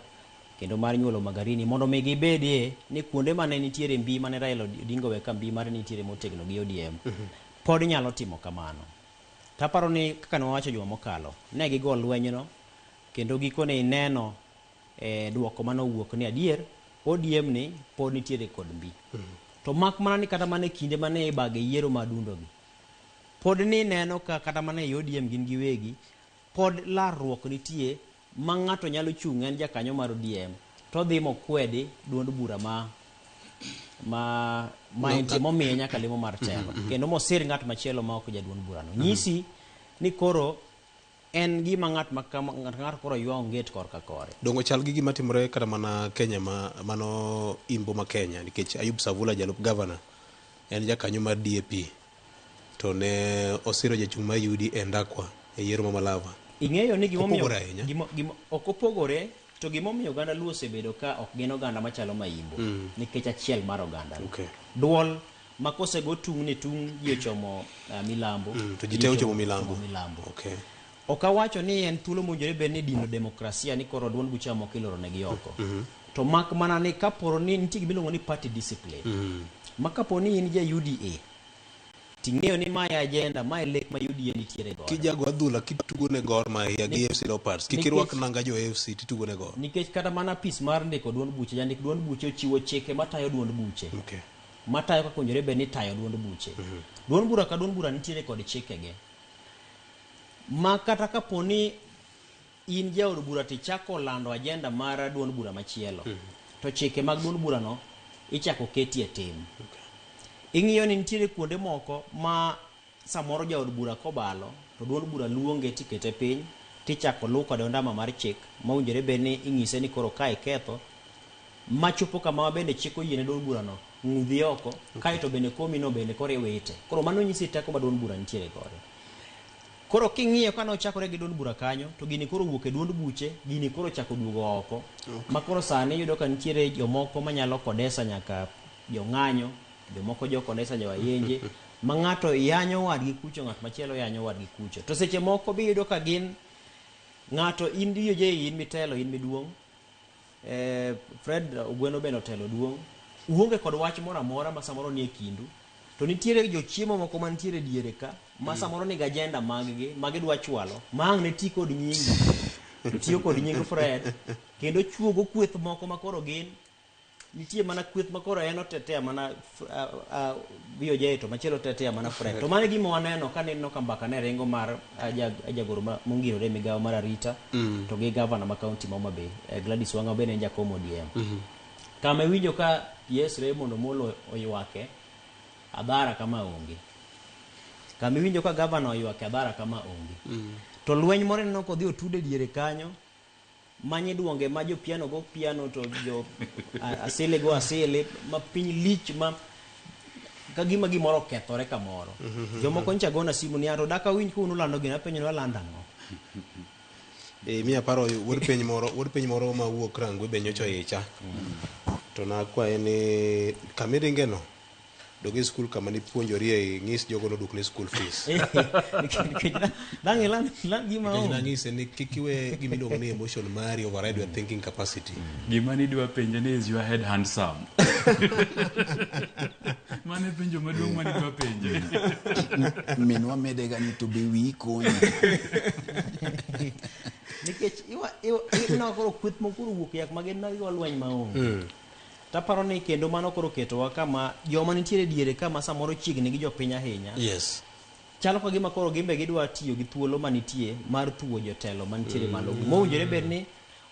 kendo mar nyuolo Magarini mondo mi gibedie ni kuonde mane nitiere mbi mane Raila Odinga owe ka mbi mare nitiere motegno gi ODM pod nyalo timo kamano. Taparo ni kaka ne wawacho juma mokalo, ne gigo lwenyno kendo gikone ineno duoko mane owuok ni adier ODM ni pod nitiere kod mbi. To mak mana ni kata mana e kinde mane ibage yiero madundogi, pod ni neno ka kata mana e ODM gin giwegi pod larruok nitie ma ng'ato nyalo chung' en jakanyo mar ODM to dhi mokwedi duond bura ma ma entie momiye nyaka lemo mar telo kendo mosir ng'at machielo ma ok jaduond burano. Nyisi ni koro en gima ng'at ma kama ng'at koro ywa onget korka kore. Dongo chal gi gima timore kata mana Kenya ma mano imbo ma Kenya nikech Ayub Savula jalup governor en jakanyo mar DAP to ne osiro jachung' mar UDA Ndakwa e yiero ma Malava. Ing'eyo ni gimomiyo Opogore ahinya. Ok opogore to gimomiyo oganda Luo osebedo ka ok gin oganda machalo Maimbo nikech achiel mar oganda. Okay. Duol ma kosego tung' ni tung' ji ochomo milambo. To ji te ochomo milambo. Milambo. Okay. Ok awacho ni en thuolo mowinjore bed ni dino demokrasia ni koro duond buche moko iloro negi oko. To mak mana ni kaporo ni nitie gima iluongo ni party discipline. Ma kapo ni in ja UDA ting'eyo ni mae agenda, mae lek ma UDA nitiere godo. Kijago adhula kitugo ne Gor Mahia gi AFC Leopards, kik irwak nanga jo AFC titugo ne Gor. Nikech kata mana apis mar ndiko duond buche, jandik duond buche ochiwo chike matayo duond buche. Okay. Matayo kaka owinjore bed ni tayo duond buche. Duond bura ka duond bura nitiere kod chikege. Ma kata kapo ni in jaod bura tichako lando agenda mar duond bura machielo, to chike mag duond burano ichako ketie tim. Okay. Ing'iyo ni nitiere kuonde moko ma samoro jaod bura kobalo to duond bura luonge tikete piny tichako luw kode ondama mar chik mowinjore bed ni ing'ise ni koro ka iketho machopo kama bende chik oyiene duond burano ng'udhi oko kaeto bende komi no bende koro iwite. Koro mano nyisi teko ma duond bura nitiere godo. Koro king'iyo ka nochakore gi duond bura kanyo to gini koro wuok e duond buche, gini koro chako duogo oko. Ma koro sani iyudo ka nitiere jomoko manyalo kodesa nyaka jong'anyo, jomoko jo kodesa jo ayenje, ma ng'ato yanyo wadgi kucho, ng'at machielo yanyo wadgi kucho. To seche moko be iyudo ka gin ng'ato in DJ in mitelo in miduong', Fred Ogweno bende otelo duong', uonge kod wach moro amora ma samoro nie kindu. To nitiere jochiemo moko mantiere diere ka ma samoro nigi agenda mag-gi ma gidwa chwalo ma ang' ne ti kod nyingi to tiyo kod nying Fred kendo chuogo kweth moko ma koro gin nitie mana kweth ma koro en otetea mana VOJ to machielo otetea mana Fred. To mano e gima waneno ka neno ka mbaka ne ringo mar jagoro mongirore e migawo mar arita to gi gavana ma kaunti ma Homa Bay Gladys Wanga bende en jakom ODM. Kama iwinjo ka PS Raymond Omolo oywake adhara kama onge. Kama iwinjo ka gavana oywake adhara kama onge. To lweny moro ineno kodhi otude diere kanyo ma nyiduonge ma jo piano go piano to jo asili go asili ma piny lich ma ka gima gimoro okethore kamoro. Jomoko ncha gona simu ni ato dak awinj ka un ulando gino apenjo ni walando ang'o. Miya paro wuod piny moro ma wuok Rangwe be nyocha oicha. To nakwaye ni kamiringe no dog e skul kama nipuonjorie ing'is jogo nodwokni school fees. Nikech dang' iland gima Nikech onge. nang'ise ni kik iwe gima iluongo ni emotion mari override your thinking capacity. Gima nidwa penje ni is your head handsome? Mano e penjo maduong' manidwa penje. Minwa medega ni to be wiyi konyi. Nikech ineno koro kweth moko koro wuok yak magin mag lweny maonge. Taparo ni kendo mano koro ketowa kama joma nitiere diere kama samoro chiegni gi jopiny ahinya. Yes. Chalo ka gima koro gimbe gidwa tiyo gi thuolo manitie mar thuo jotelo mantiere malo. Mowinjore bed ni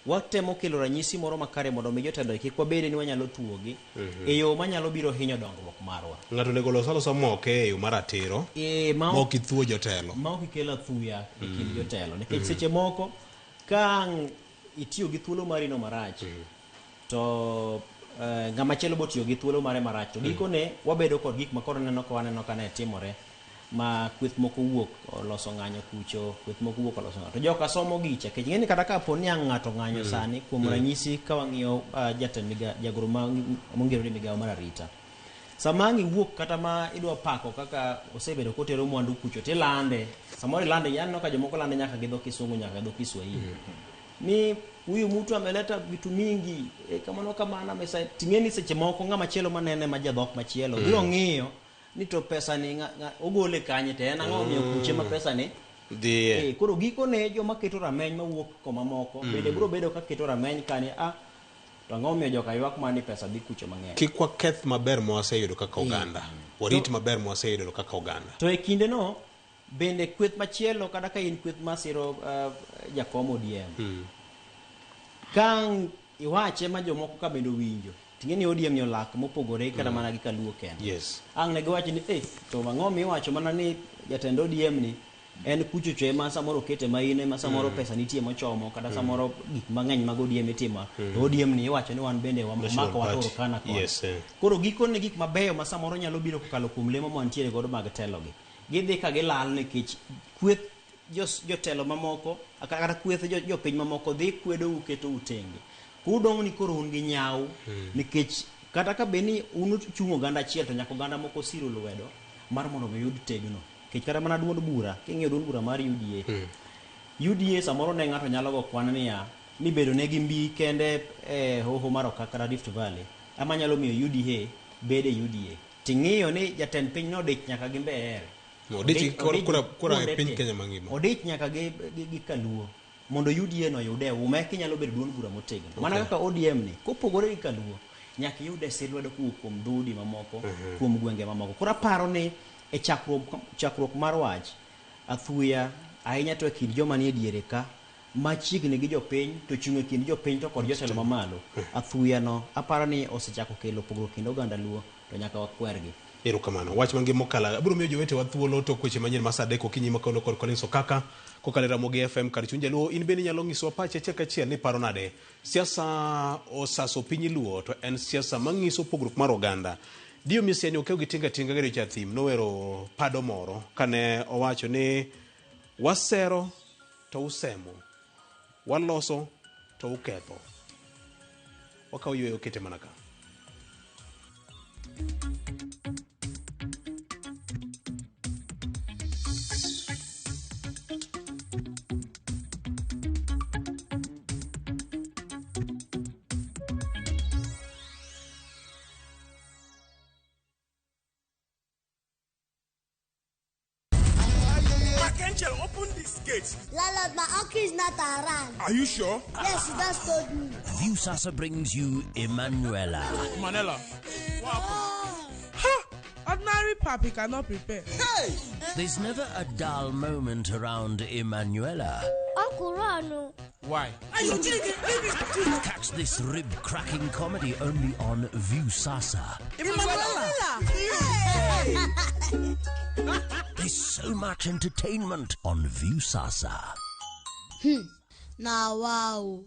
watemo kelo ranyisi moro makare mondo mi jotelo kik wabed ni wanyalo thuogi e yo manyalo biro hinyo dongruok marwa. Ng'ato onego los alosa moke e yo mar ratiro ma ma ok ithuo jotelo. Ma ok ikel athuya e kind jotelo. Nikech seche moko ka ang' itiyo gi thuolo mari no marach to ng'ama chielo botiyo gi thuolo mare marach to gikone wabedo kod gik ma koro neno ka waneno ka ne timore ma kweth moko wuok oloso ng'anyo kucho, kweth moko wuok oloso ng'anyo. To joka somo gicha, nikech ing'e ni kata ka po ni ang' ng'ato ng'anyo sani, kuom ranyisi ka wang'iyo jatend jagoro mongirore migawo mar arita. Sama ang' iwuok kata ma idwa pako kaka osebedo kotero mwandu kucho tilande, samoro ilande, aneno ka jomoko lande nyaka gi dho Kisungu nyaka gi dho Kiswahili. Ni huyu mtu ameleta vitu mingi kamano kamano mesa ting'eni seche moko ng'ama chielo manene ma jadhok machielo biro ng'iyo ni to pesa ni ogole kanye to en ang'o omiyo kuche ma pesa ni Dhiye. Koro gikone joma keto rameny mawuok koma moko bende biro bedo ka keto rameny kani to ang'o omiyo joka ywak mana ni pesa dhi kucho mang'eny. Kik waketh maber mwaseyudo kaka oganda. Warit maber mwaseyudo kaka oganda. To e kindeno bende kweth machielo kata ka in kweth masiro jakom ODM ka iwache ma jomoko ka bende owinjo ting'e ni ODM ni olak mopogore kata mana gi kaluo kende. Yes. Ang' ne giwacho ni to ang'o miwacho mana ni jatend ODM ni en kucho cho ema samoro okete maine ma samoro pesa nitie mochomo kata samoro gik mang'eny mag ODM itimo to ODM ni iwacho ni wan bende wamako Party. Turkana koni. Yes. Koro gikone gik mabeyo ma samoro nyalo biro kokalo kuom lemo mantiere godo mag telogi gidhi ka gilal nikech kweth jotelo mamoko kata kweth jopiny mamoko dhi kwedou ketou tenge. Kudong' ni koro un gi nyaw nikech kata ka bed ni un uchung' oganda achiel to nyaka oganda moko siro lwedo mar mondo mi uyud tegno. Nikech kata mana duond bura, king'iyo duond bura mar UDA, UDA samoro ne ng'ato nyalo go kwan niya ni bedo ne gi mbi kende e hoho mar Okak kata Rift Valley ema nyalo miyo UDA bede UDA. Ting'iyo ni jatend piny nodich nyaka gi Mbeere. Odich gi kura e piny Kenya mangima. Odich nyaka gi Kaluo mondo UDA no oyude uma eka inyalo bedo duond bura motegno. Mana kaka ODM ni kopogore gi Kaluo nyaka iyude sir lwedo kowuok kuom dhoudi mamoko, kuom gwenge mamoko. Koro aparo ni e chakruok mar wach athuya ahinya to e kind joma nie diere ka machiegni gi jopiny to chung' e kind jopiny to kod jotelo mamalo athuya no aparo ni osechako kelo pogruok kind oganda Luo to nyaka wakwergi. Erokamano. Wach mangima mokalo abiro miyo jowetewa thuolo tok weche manyien ma saa 3 okinyi makawuono kod Collins Okaka kokalo e Ramogi FM kar chuny Jaluo. In bende inyalo nyisowa pachi achiel kachiel ni paro nade. Siasa osaso piny Luo to en siasa mang'iso pogruok mar oganda. Dio Misiani okew gi tinga tinga gi Richard Thim nowero pado moro kane owacho ni wasero to usemo, waloso to uketho. Wakawo yweyo kete mana ka. Open this gate. Landlord, my uncle is not around. Are you sure? Yes, he just told me. Viusasa brings you Emanuela. Manela. What Ha! Ordinary papi cannot prepare. Hey! There's never a dull moment around Emanuela. Uncle Ron. Why? Catch this rib-cracking comedy only on Viusasa. Emanuela! Hey! There's so much entertainment on Viusasa. Now, wow.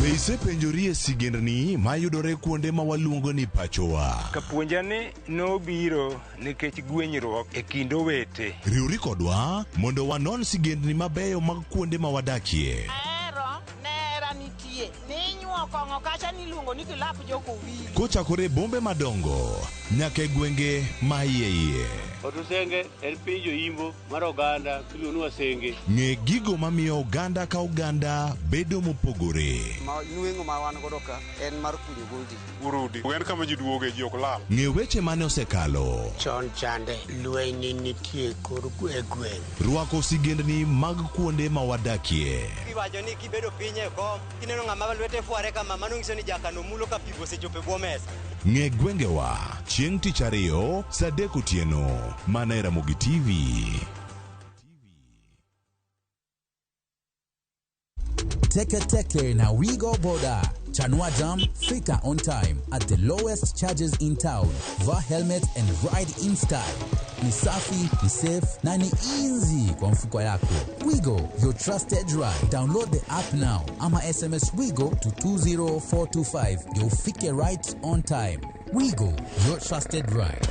Be isepenjorie sigendni mayudore kuonde ma waluongo ni pachowa? Kapuonja ni nobiro nikech gwenyruok e kind owete. Riwri kodwa mondo wanon sigendni mabeyo mag kuonde ma wadakie. Ahero nera nitie ninyuo kong'o kacha niluongo ni kilap jokowili. Kochakore bombe madongo nyaka e gwenge ma iye iye. Otusenge en piny joimbo mar oganda miluongo ni Wasenge. Ng'e gigo mamiyo oganda ka oganda bedo mopogore. Nweng'o ma wan godo ka en mar kunyo goldi. Urudi. En kama ji duoge ji ok lal. Ng'e weche mane osekalo. Chon chande lweny nitie kor e gweng'. Rwako sigendni mag kuonde ma wadakie. Iwacho ni kibedo piny e kom, kineno ng'ama lwete fware kama, mano nyiso ni jakano mulo ka pi osechopo e bwo mesa. Ng'e gwengewa chieng' tich ariyo saa 3 otieno mana e Ramogi TV. Teke Teke na Wigo Boda. Chanua Jam, fika on time at the lowest charges in town. Vaa helmet and ride in style. Ni safi, ni safe na ni easy kwa mfuko yako. Wigo, your trusted ride. Download the app now ama SMS Wigo to 20425. Ndio ufike right on time. Wigo, your trusted ride.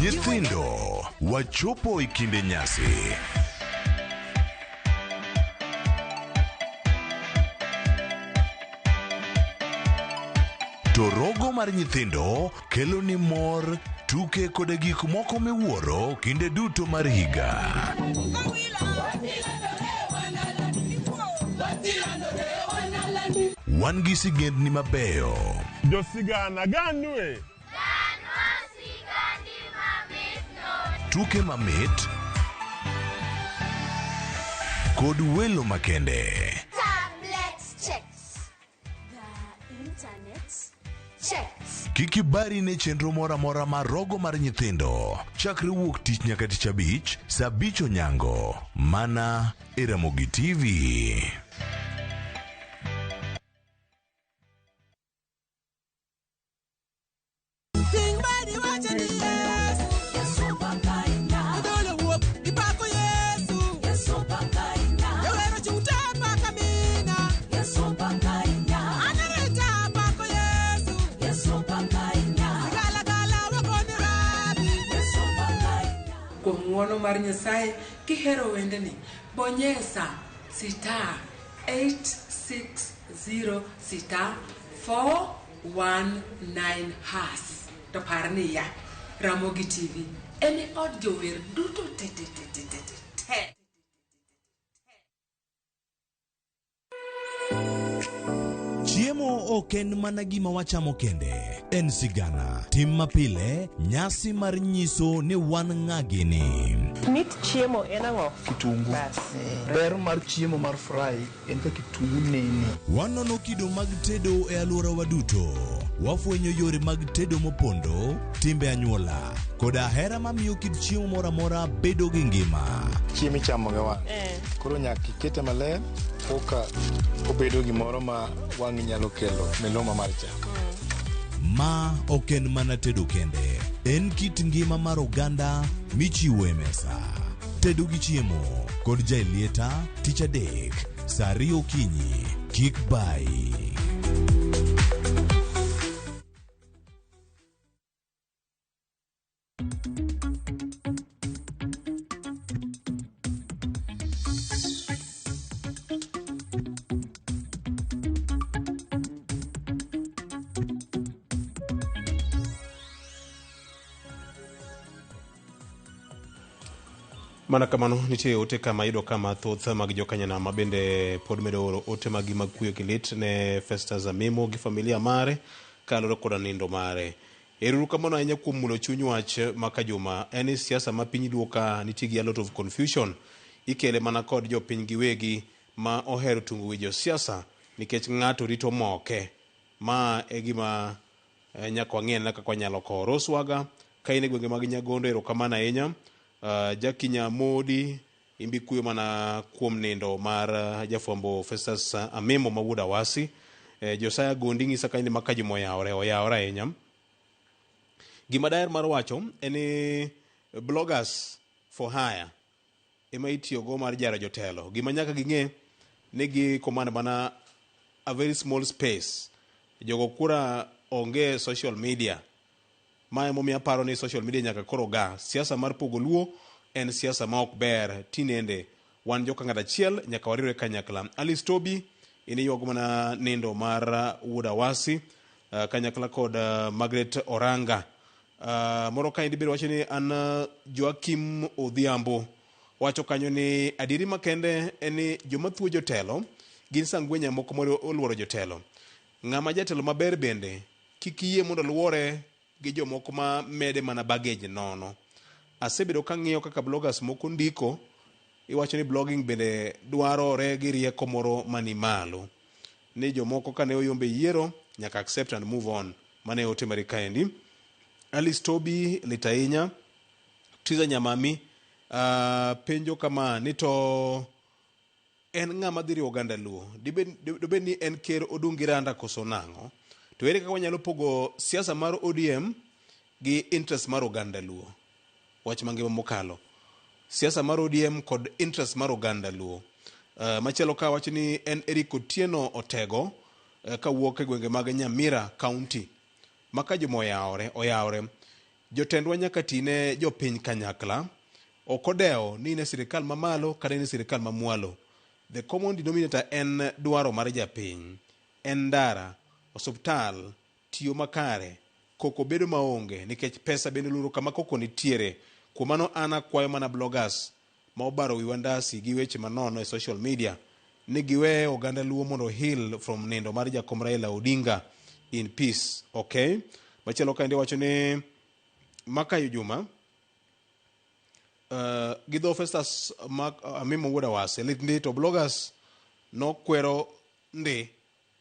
Nyithindo wachopo e kinde nyasi. To rogo mar nyithindo kelo ni mor, tuke koda gik moko miwuoro kinde duto mar higa. Wan gi sigendni mabeyo. Josigana ganue. Tuke mamit kod welo makende. Tablet checks. The internet checks. Kik ibari ne chenro moro amora mar rogo mar nyithindo. Chakre wuok tich nyaka tich abich, saa abich onyango. Mana e Ramogi TV. Ting badi wacho ni Yesu. Yesu bakaina. Odolo wuok ipako Yesu. Yesu bakaina. Yowero chuta paka mina. Yesu bakaina. Anareta pako Yesu. Yesu bakaina. Gala gala wakoni rabi. Yesu bakaina. Kuom ng'uono mar Nyasaye kihero wendeni, bonyesa star 860 star 419 has. To par niya, Ramogi TV en e od jower duto te te te te te te te. Chiemo ok en mana gima wachamo kende, en sigana, tim mapile, nyasi mar nyiso ni wan ng'a gini. Mit chiemo en ang'o? Kitungu. Bas. Ber mar chiemo mar fry en ka kitungu nene. Wanono kido mag tedo e alworawa duto. Wafwenyo yore mag tedo mopondo, timbe anyuola, koda hera mamiyo kit chiemo moro amora bedo gi ngima. Chiemo ichamo gi wang'. Koro nyaka ikete maler koka obedo gimoro ma wang'i nyalo kelo miluma mar chak. Ma ok en mana tedo kende, en kit ngima mar oganda michiwo e mesa. Tedo gi chiemo kod Jaelieta tich adek saa ariyo okinyi. Kik bayi. Mana kamano nitie ote kama yudo kama thoth mag jokanyanam ma bende pod medo oro ote magi mag kuyo gi lit ne Festus Amimo gi familia mare kaluwore koda nindo mare. Ero kamano ahinya kuom mulo chuny wach ma kajuma en ni siasa ma piny luo ka nitie gi a lot of confusion ikele mana kod jopiny giwegi ma ohero tungo wi josiasa nikech ng'ato rito moke. Ma e gima nyaka wang'e kaka wanyalo kowo. Rose Waga ka in e gwenge mag Nyagondo erokamano ahinya. Jackie Nyamodi imbi kuyo mana kuom nindo mar jafwambo Festus Amimo ma wuod Awasi. Josiah Gondi ng'isa ka in ma Kajuma oyawore, oyawore ahinya. Gima daher mar wacho en ni bloggers for hire ema itiyogo mar jaro jotelo. Gima nyaka ging'e ni gi command mana a very small space. Jogo kura onge social media. Ma emomiyo aparo ni social media nyaka koro ga. Siasa mar pogo luo en siasa ma ok ber. Tinende wan joka ng'at achiel nyaka wariwre kanyakla. Alice Toby in iywago mana nindo mar wuod Awasi kanyakla kod Margaret Oranga. Moro kaendi bende wacho ni an Joakim Odhiambo wacho kanyo ni adieri makende en ni joma thuo jotelo gin sangwenya moko moluoro jotelo. Ng'ama jatelo maber bende kik yie mondo luore gi jomoko ma mede mana baggage nono. Asebedo kang'iyo kaka bloggers moko ndiko, iwacho ni blogging bende dwarore gi rieko moro mani malo. Ni jomoko kane oyombe yiero nyaka accept and move on. Mane ote mari kaendi. Alice Toby lit ahinya. Triza Nyamami penjo kama ni to en ng'ama dhi riwo oganda Luo? Dibed ni en ker Odungi Randa koso nang'o? To ere kaka wanyalo pogo siasa mar ODM gi interest mar oganda Luo? Wach mangima mokalo. Siasa mar ODM kod interest mar oganda Luo. Machielo ka wacho ni en Eric Otieno Otego kawuok e gwenge mag Nyamira County. Ma ka juma oyawore. Jotendwa nyaka tine jopiny kanyakla. Ok odewo ni in e sirikal mamalo kata in e sirikal mamwalo. The common denominator en dwaro mar japiny. En ndara, osuptal, tiyo makare, koko bedo maonge nikech pesa bende luoro kama koko nitiere. Kuom mano an akwayo mana bloggers ma obaro wiwa ndasi gi weche manono e social media ni giwe oganda Luo mondo heal from nindo mar Jakom Raila Odinga in peace. Okay. Machielo kaendi wacho ni Makayo Juma gi dho Festus Amimo Wuod Awase lit ndi to bloggers nokwero ndi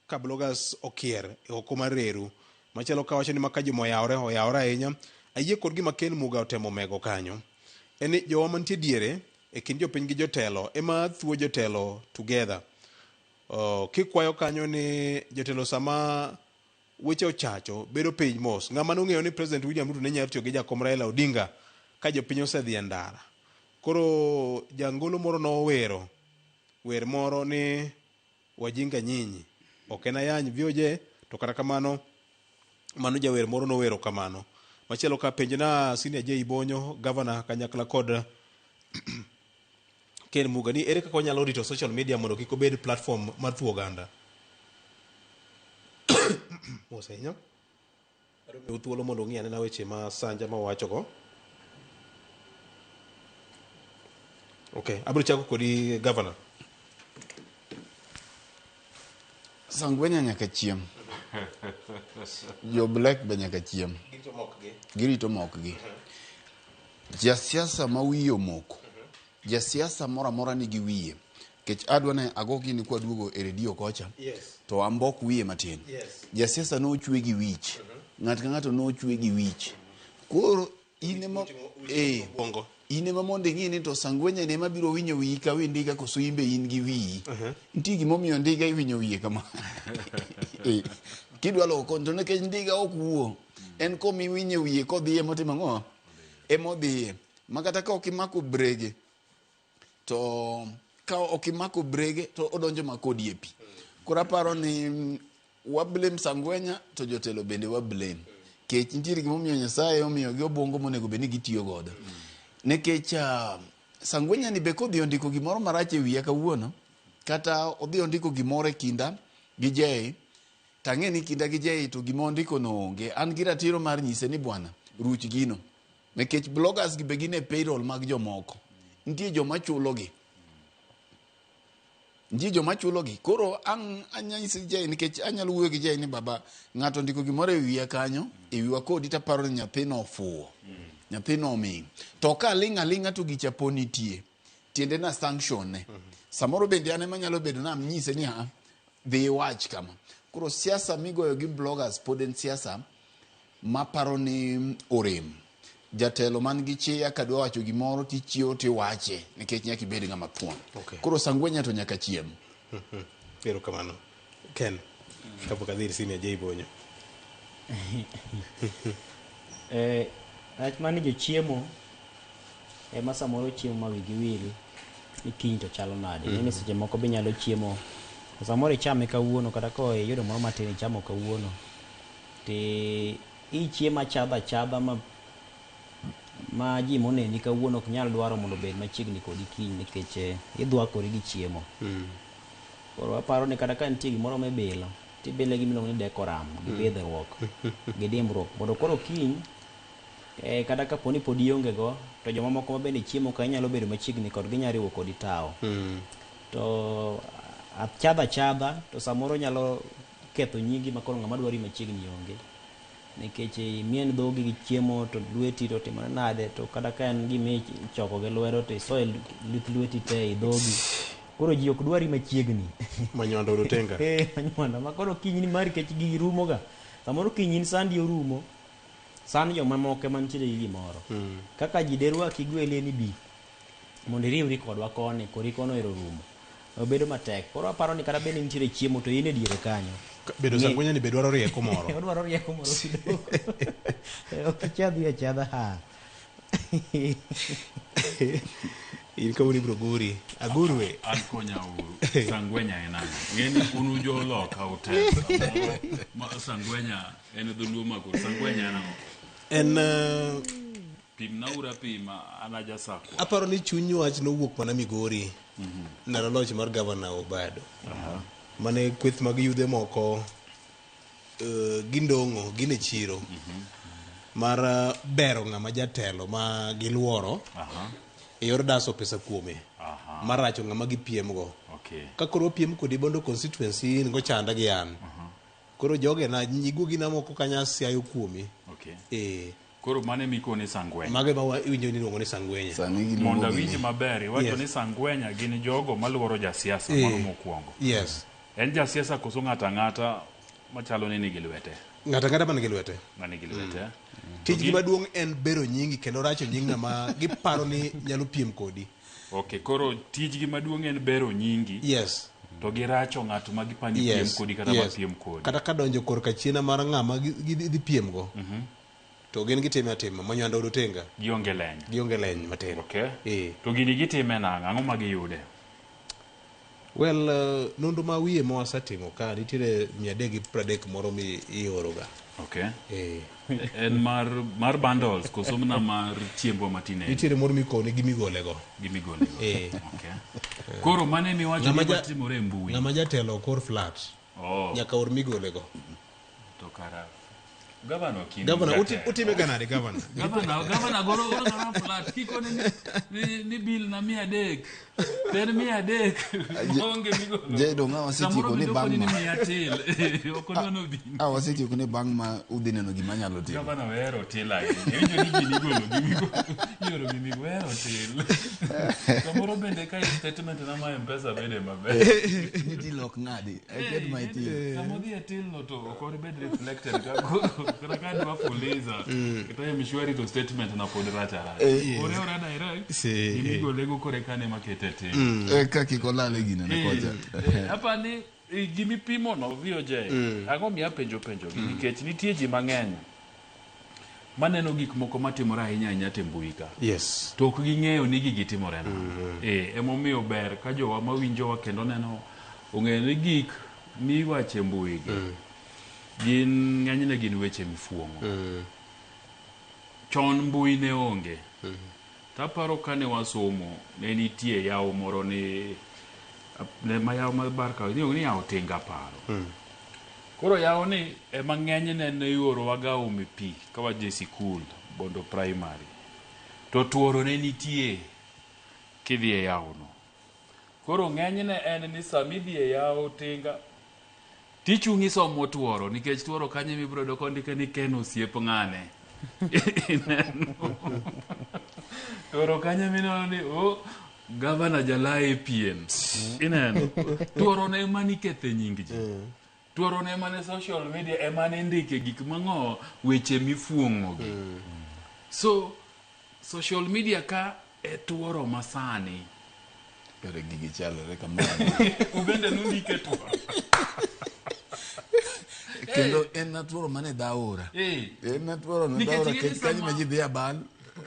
ka bloggers okier e oko mar reru. Machielo ka wacho ni maka Juma oyawore, oyawore ahinya. Ayie kod gima Ken Muga otemo mego kanyo. En ni jowa mantie diere e kind jopiny gi jotelo ema thuo jotelo together. Kikwayo kanyo ni jotelo sama weche ochacho bedo piny mos. Ng'ama nong'eyo ni President William Ruto ne nyalo tiyo gi Jakom Raila Odinga ka jopiny osedhi e ndara. Koro jangolo moro nowero wer moro ni wajinga nyinyi. Ok en ayany VOJ to kata kamano mano jawer moro nowero kamano. Machielo ka penjna Senior J Bonyo, Governor kanyakla kod Ken Muga ni ere kaka wanyalo rito social media mondo kik obed platform mar thuo oganda. Mos ahinya. Adwa miyou thuolo mondo ung'i anena weche ma Sanja ma wawachogo. Okay, abiro chako kodi Governor. Sangwenya nyaka chiem. Jo black be nyaka chiem. Girito mokgi. Girito mokgi. Jasiasa ma wiye omoko. Jasiasa moro amora nigi wiye. Nikech adwa ne ago gini kwaduogo e redio kocha. Yes. To ambok wiye matin. Yes. Jasiasa nochwe gi wich. Ng'at ka ng'ato nochwe gi wich. Koro in ema in ema mondo ing'i ni to sangwenya ni ema biro winyo wiyi ka wi ndiga koso in be in gi wiyi. Nitie gimomiyo ndiga iwinyo wiye kama. Kidwa loko koni to nikech ndiga ok wuo. En komiwinye wiye kodhiye motimo ang'o? Emodhiye. Ma kata ka ok imako brege to ka ok imako brege to odonjo ma kodi e pi. Koro aparo ni wa blame Sangwenya to jotelo bende wa blame. Kech nitiere gimomiyo Nyasaye omiyo gi obwongo monego bed ni gitiyo godo. Nikech Sangwenya ni be kodhi ondiko gimoro marach e wiya kawuono, kata odhi ondiko gimoro e kinda gi Jay, tang'e ni kinda gi Jay to gima ondiko no onge. An gi ratiro mar nyise ni bwana, ruch gino. Nikech bloggers gi be gin e payroll mag jomoko. Nitie joma chulogi. Nitie joma chulogi. Koro ang' anyisi Jay nikech anyalo wuoyo gi Jay ni baba ng'ato ondiko gimoro e wiya kanyo, e wiwa kodi taparo ni nyathino ofuwo. Nyathino oming'. To ka aling' aling'a to gicha po nitie. Tiende na sanction ne. Samoro bende an ema nyalo bedo na amnyise ni ha, dhi iwach kama. Koro siasa migoyo gi bloggers pod en siasa maparo ni orem. Jatelo man gi chia kadwa wacho gimoro tichiewo tiwache nikech nyaka ibed ng'ama thuon. Okay. Koro Sangwenya to nyaka chiem. Erokamano. Ken, kapok adhi ir Senior J Bonyo. Wach mar ni jochiemo ema samoro chiemo ma wigi wil ni kiny to chalo nade. Mm. Ni seche moko be inyalo chiemo samoro ichame kawuono kata ko iyudo moro matin ichamo kawuono ti ichiemo achadha achadha ma ji moneni kawuono ok nyal dwaro mondo obed machiegni kodi kiny nikech idhwakori gi chiemo. Koro aparo ni kata ka nitie gimoro mibilo tibile gi miluongo ni decorum gi bidhruok gi dimbruok mondo koro kiny kata kapo ni pod ionge go to jomamoko ma bende chiemo ka inyalo bedo machiegni kodgi inyalo riwo kodi tawo. To achadha achadha to samoro nyalo ketho nyingi ma koro ng'ama dwari machiegni onge. Nikech imien dhogi gi chiemo to lweti to otimore nade to kata ka en gima ichoko gi lwedo to isoyo lith lweti te e dhogi. Koro ji ok dwari machiegni. Manywanda orutenga. Manywanda ma koro kiny ni mari kech gigi rumo ga. Samoro kiny in sandi orumo, san jomamoko ema nitiere gi gimoro. Kaka ji derwaki gweli ni bi mondo iriwri kodwa koni, kori kono ero orumo. Obedo matek. Koro aparo ni kata bed ni nitiere chiemo to in e diere kanyo. Bedo sangwenya ni be dwaro rieko moro. Odwaro rieko moro kidogo. Ok ichadhi achadha ha. In kawuono ibiro guri. Agurwe. An konya uru. Sangwenya en ang'o? Ng'eni un ujoloka ute. Ma sangwenya en dholuo ma koro. Sangwenya en ang'o? En Pimna ura pima an aja Sakwa. Aparo ni chuny wach nowuok mana Migori. Ndalo loch mar gavana Obado. Mane kweth mag yudhe moko gindong'o gin e chiro mar bero ng'ama jatelo ma giluoro e yor daso pesa kuome mar racho ng'ama gipiemgo. Ka koro wapiem kodi Bondo constituency in gochanda gi an. Koro jogena nyiguogina moko kanya siayo kuomi. Koro mane mikoni sangwenya. Mago ema iwinjo ni iluongo ni sangwenya. Mondo awinj maber, iwacho ni sangwenya gin jogo maluoro jasiasa mano mokwongo. Yes. En jasiasa koso ng'ato ang'ata machalo ni nigi lwete? Ng'ato ang'ata man gi lwete. Manigi lwete. Tijgi maduong' en bero nyingi kendo racho nying ng'ama giparo ni nyalo piem kodi. Okay, koro tijgi maduong' en bero nyingi. Yes. To giracho ng'at ma gipani piem kodi kata ma piem kodi. Kata ka donjo korka chiena mar ng'ama gidhi piem go. To gin gitime atima, manywanda od otenga. Gionge leny. Gionge leny matin. Okay. To gini gitime nang'o? Ang'o ma giyude? Well, nonro ma wiye ma wasetimo ka nitiere 330 moro mi ioroga. Okay. En mar bundles koso mana mar chiembo matin? Nitiere moro mikone gi migolego. Gi migolego. Okay. Koro mane miwacho ni matimore e mbui? Ng'ama jatelo ok or flat. Nyaka or migolego. To kara Governor kini. Governor utime ganade governor. Governor goro goro flat kikone ni bill na 300. Ten 300. Onge migolo. Je donga wasetieko ni bang' ma. Ni 100. Ok odwa bi. Ah wasetieko ni bang' ma udhi neno gima nyalo timo. Governor wero til ahinya. Iwinjo ni gini igolo gi migolo. Ioro gi migolo wero til. Samoro bende ka statement na ma M-Pesa bede maber. Ni til ok ng'adi. I get my till. Samo dhi e till no to ok obed reflected ka kata ka adwa fuliza kata M-Shwari to statement na pod rach aracha. Ore ora direct. Gimigolego kore kane makete til. Eka kik olal e gine ne kocha. Apani gimipimo no VOJ. Ang'o miya penjo gi nikech nitie ji mang'eny maneno gik moko matimore ahinya ahinya te mbui ka. Yes. To ok ging'eyo ni gigi timore nade. Emomiyo ber ka jowa mawinjowa kendo neno ong'eyo ni gik miwacho e mbui gi gin ng'enyne gin weche mifuong'o. Chon mbui ne onge. Taparo kane wasomo ne nitie yawo moro ni ne ma yawo mar barka ni yawo tinga paro. Koro yawo ni ema ng'enyne ne iorowaga ome pi ka wadhi e sikul Bondo Primary. To tuoro ne nitie kidhi e yawono. Koro ng'enyne en ni sama idhi e yawo tinga tichung' isomo tuoro nikech tuoro kanyo ema ibiro yudo kondike ni Ken osiep ng'ane. Tuoro kanyo mineno ni gavana jalaye pien. Ineno. Tuoro ne ema nikethe nying ji. Tuoro ne ema ne social media ema ne ndike gik mang'o weche mifuong'o gi. So social media ka e tuoro masani. Kare gigi chalore kamano. Ubende nundike tuoro. Kendo en na tuoro mane dhaora. En na tuoro na dhaora kech kanyo ma ji dhi abal.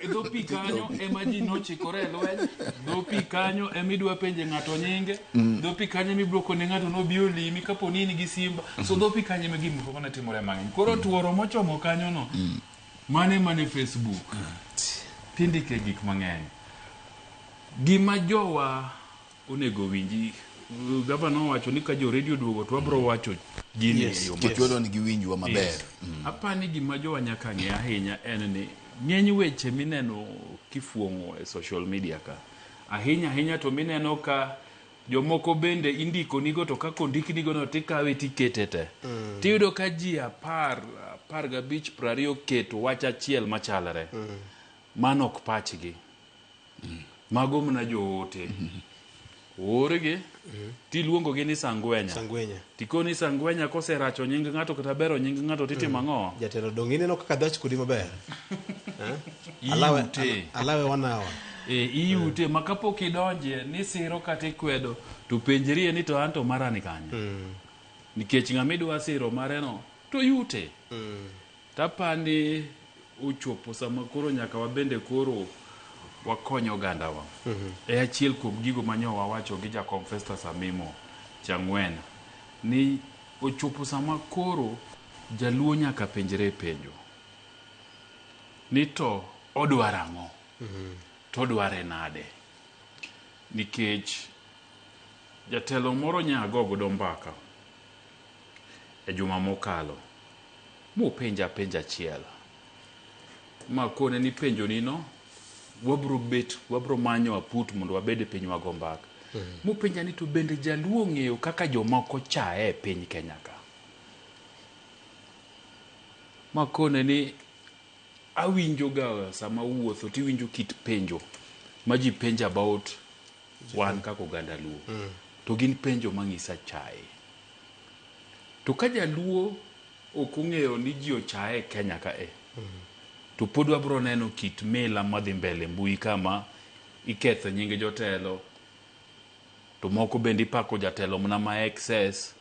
Dho pi kanyo ema ji nochikore e lweny. Dho pi kanyo ema idwa penje ng'ato nyinge. Dho pi kanyo ema ibiro kone ng'ato nobi olimi kapo ni in gi simba. So dho pi kanyo ema gik moko ne timore mang'eny. Koro tuoro mochomo kanyo no mane Facebook. Tindike gik mang'eny. Gima jowa onego winji. Gavana owacho ni ka jo radio duogo to wabro wacho gini e yo maber. Ni giwinjwa maber. Apani gima jowa nyaka ng'e ahinya en ni ng'eny weche mineno kifuong'o e social media ka ahinya ahinya to mineno ka jomoko bende indiko nigo to kaka ondiknigo no tikawe tikete te. Tiyudo ka ji 10, 15, 20 keto wach achiel machalre. Mano ok pachgi. Mago mana joote. Oorgi tiluongogi ni sangwenya. Sangwenya. Tikoni sangwenya koseracho nying ng'ato kata bero nying ng'ato titimo ang'o? Jatelo dong ineno kaka dhach kodi maber. Alawe 1 hour. Iyute ma kapok idonje ni siro kata ikwedo to penjrie ni to anto mara ni kanye. Nikech ng'ama idwa siro mareno to yute. Tapani ochopo sama koro nyaka wabende koro wakonyo ogandawa. E achiel kuom gigo manyo wawacho gi Jakom Festus Amimo Chang'wen ni ochopo sama koro jaluo nyaka penjre penjo ni to odwaro ang'o, to odware nade, nikech jatelo moro nyago godo mbaka e juma mokalo Mopenja penjo achiel. Makone ni penjo ni no, wabro bet, wabro manyo aput mondo wabed e piny wago mbaka. Mopenja ni to bende jaluo ong'eyo kaka jomoko chaye e piny Kenya ka. Makone ni awinjo ga sama uwuotho tiwinjo kit penjo ma ji penjo about wan kaka oganda luo. To gin penjo mang'isa chaye. To ka jaluo ok ong'eyo ni ji ochaye e Kenya ka e, to pod wabro neno kit mila madhi mbele mbui kama iketho nying jotelo, to moko bende ipako jatelo mana ma excess.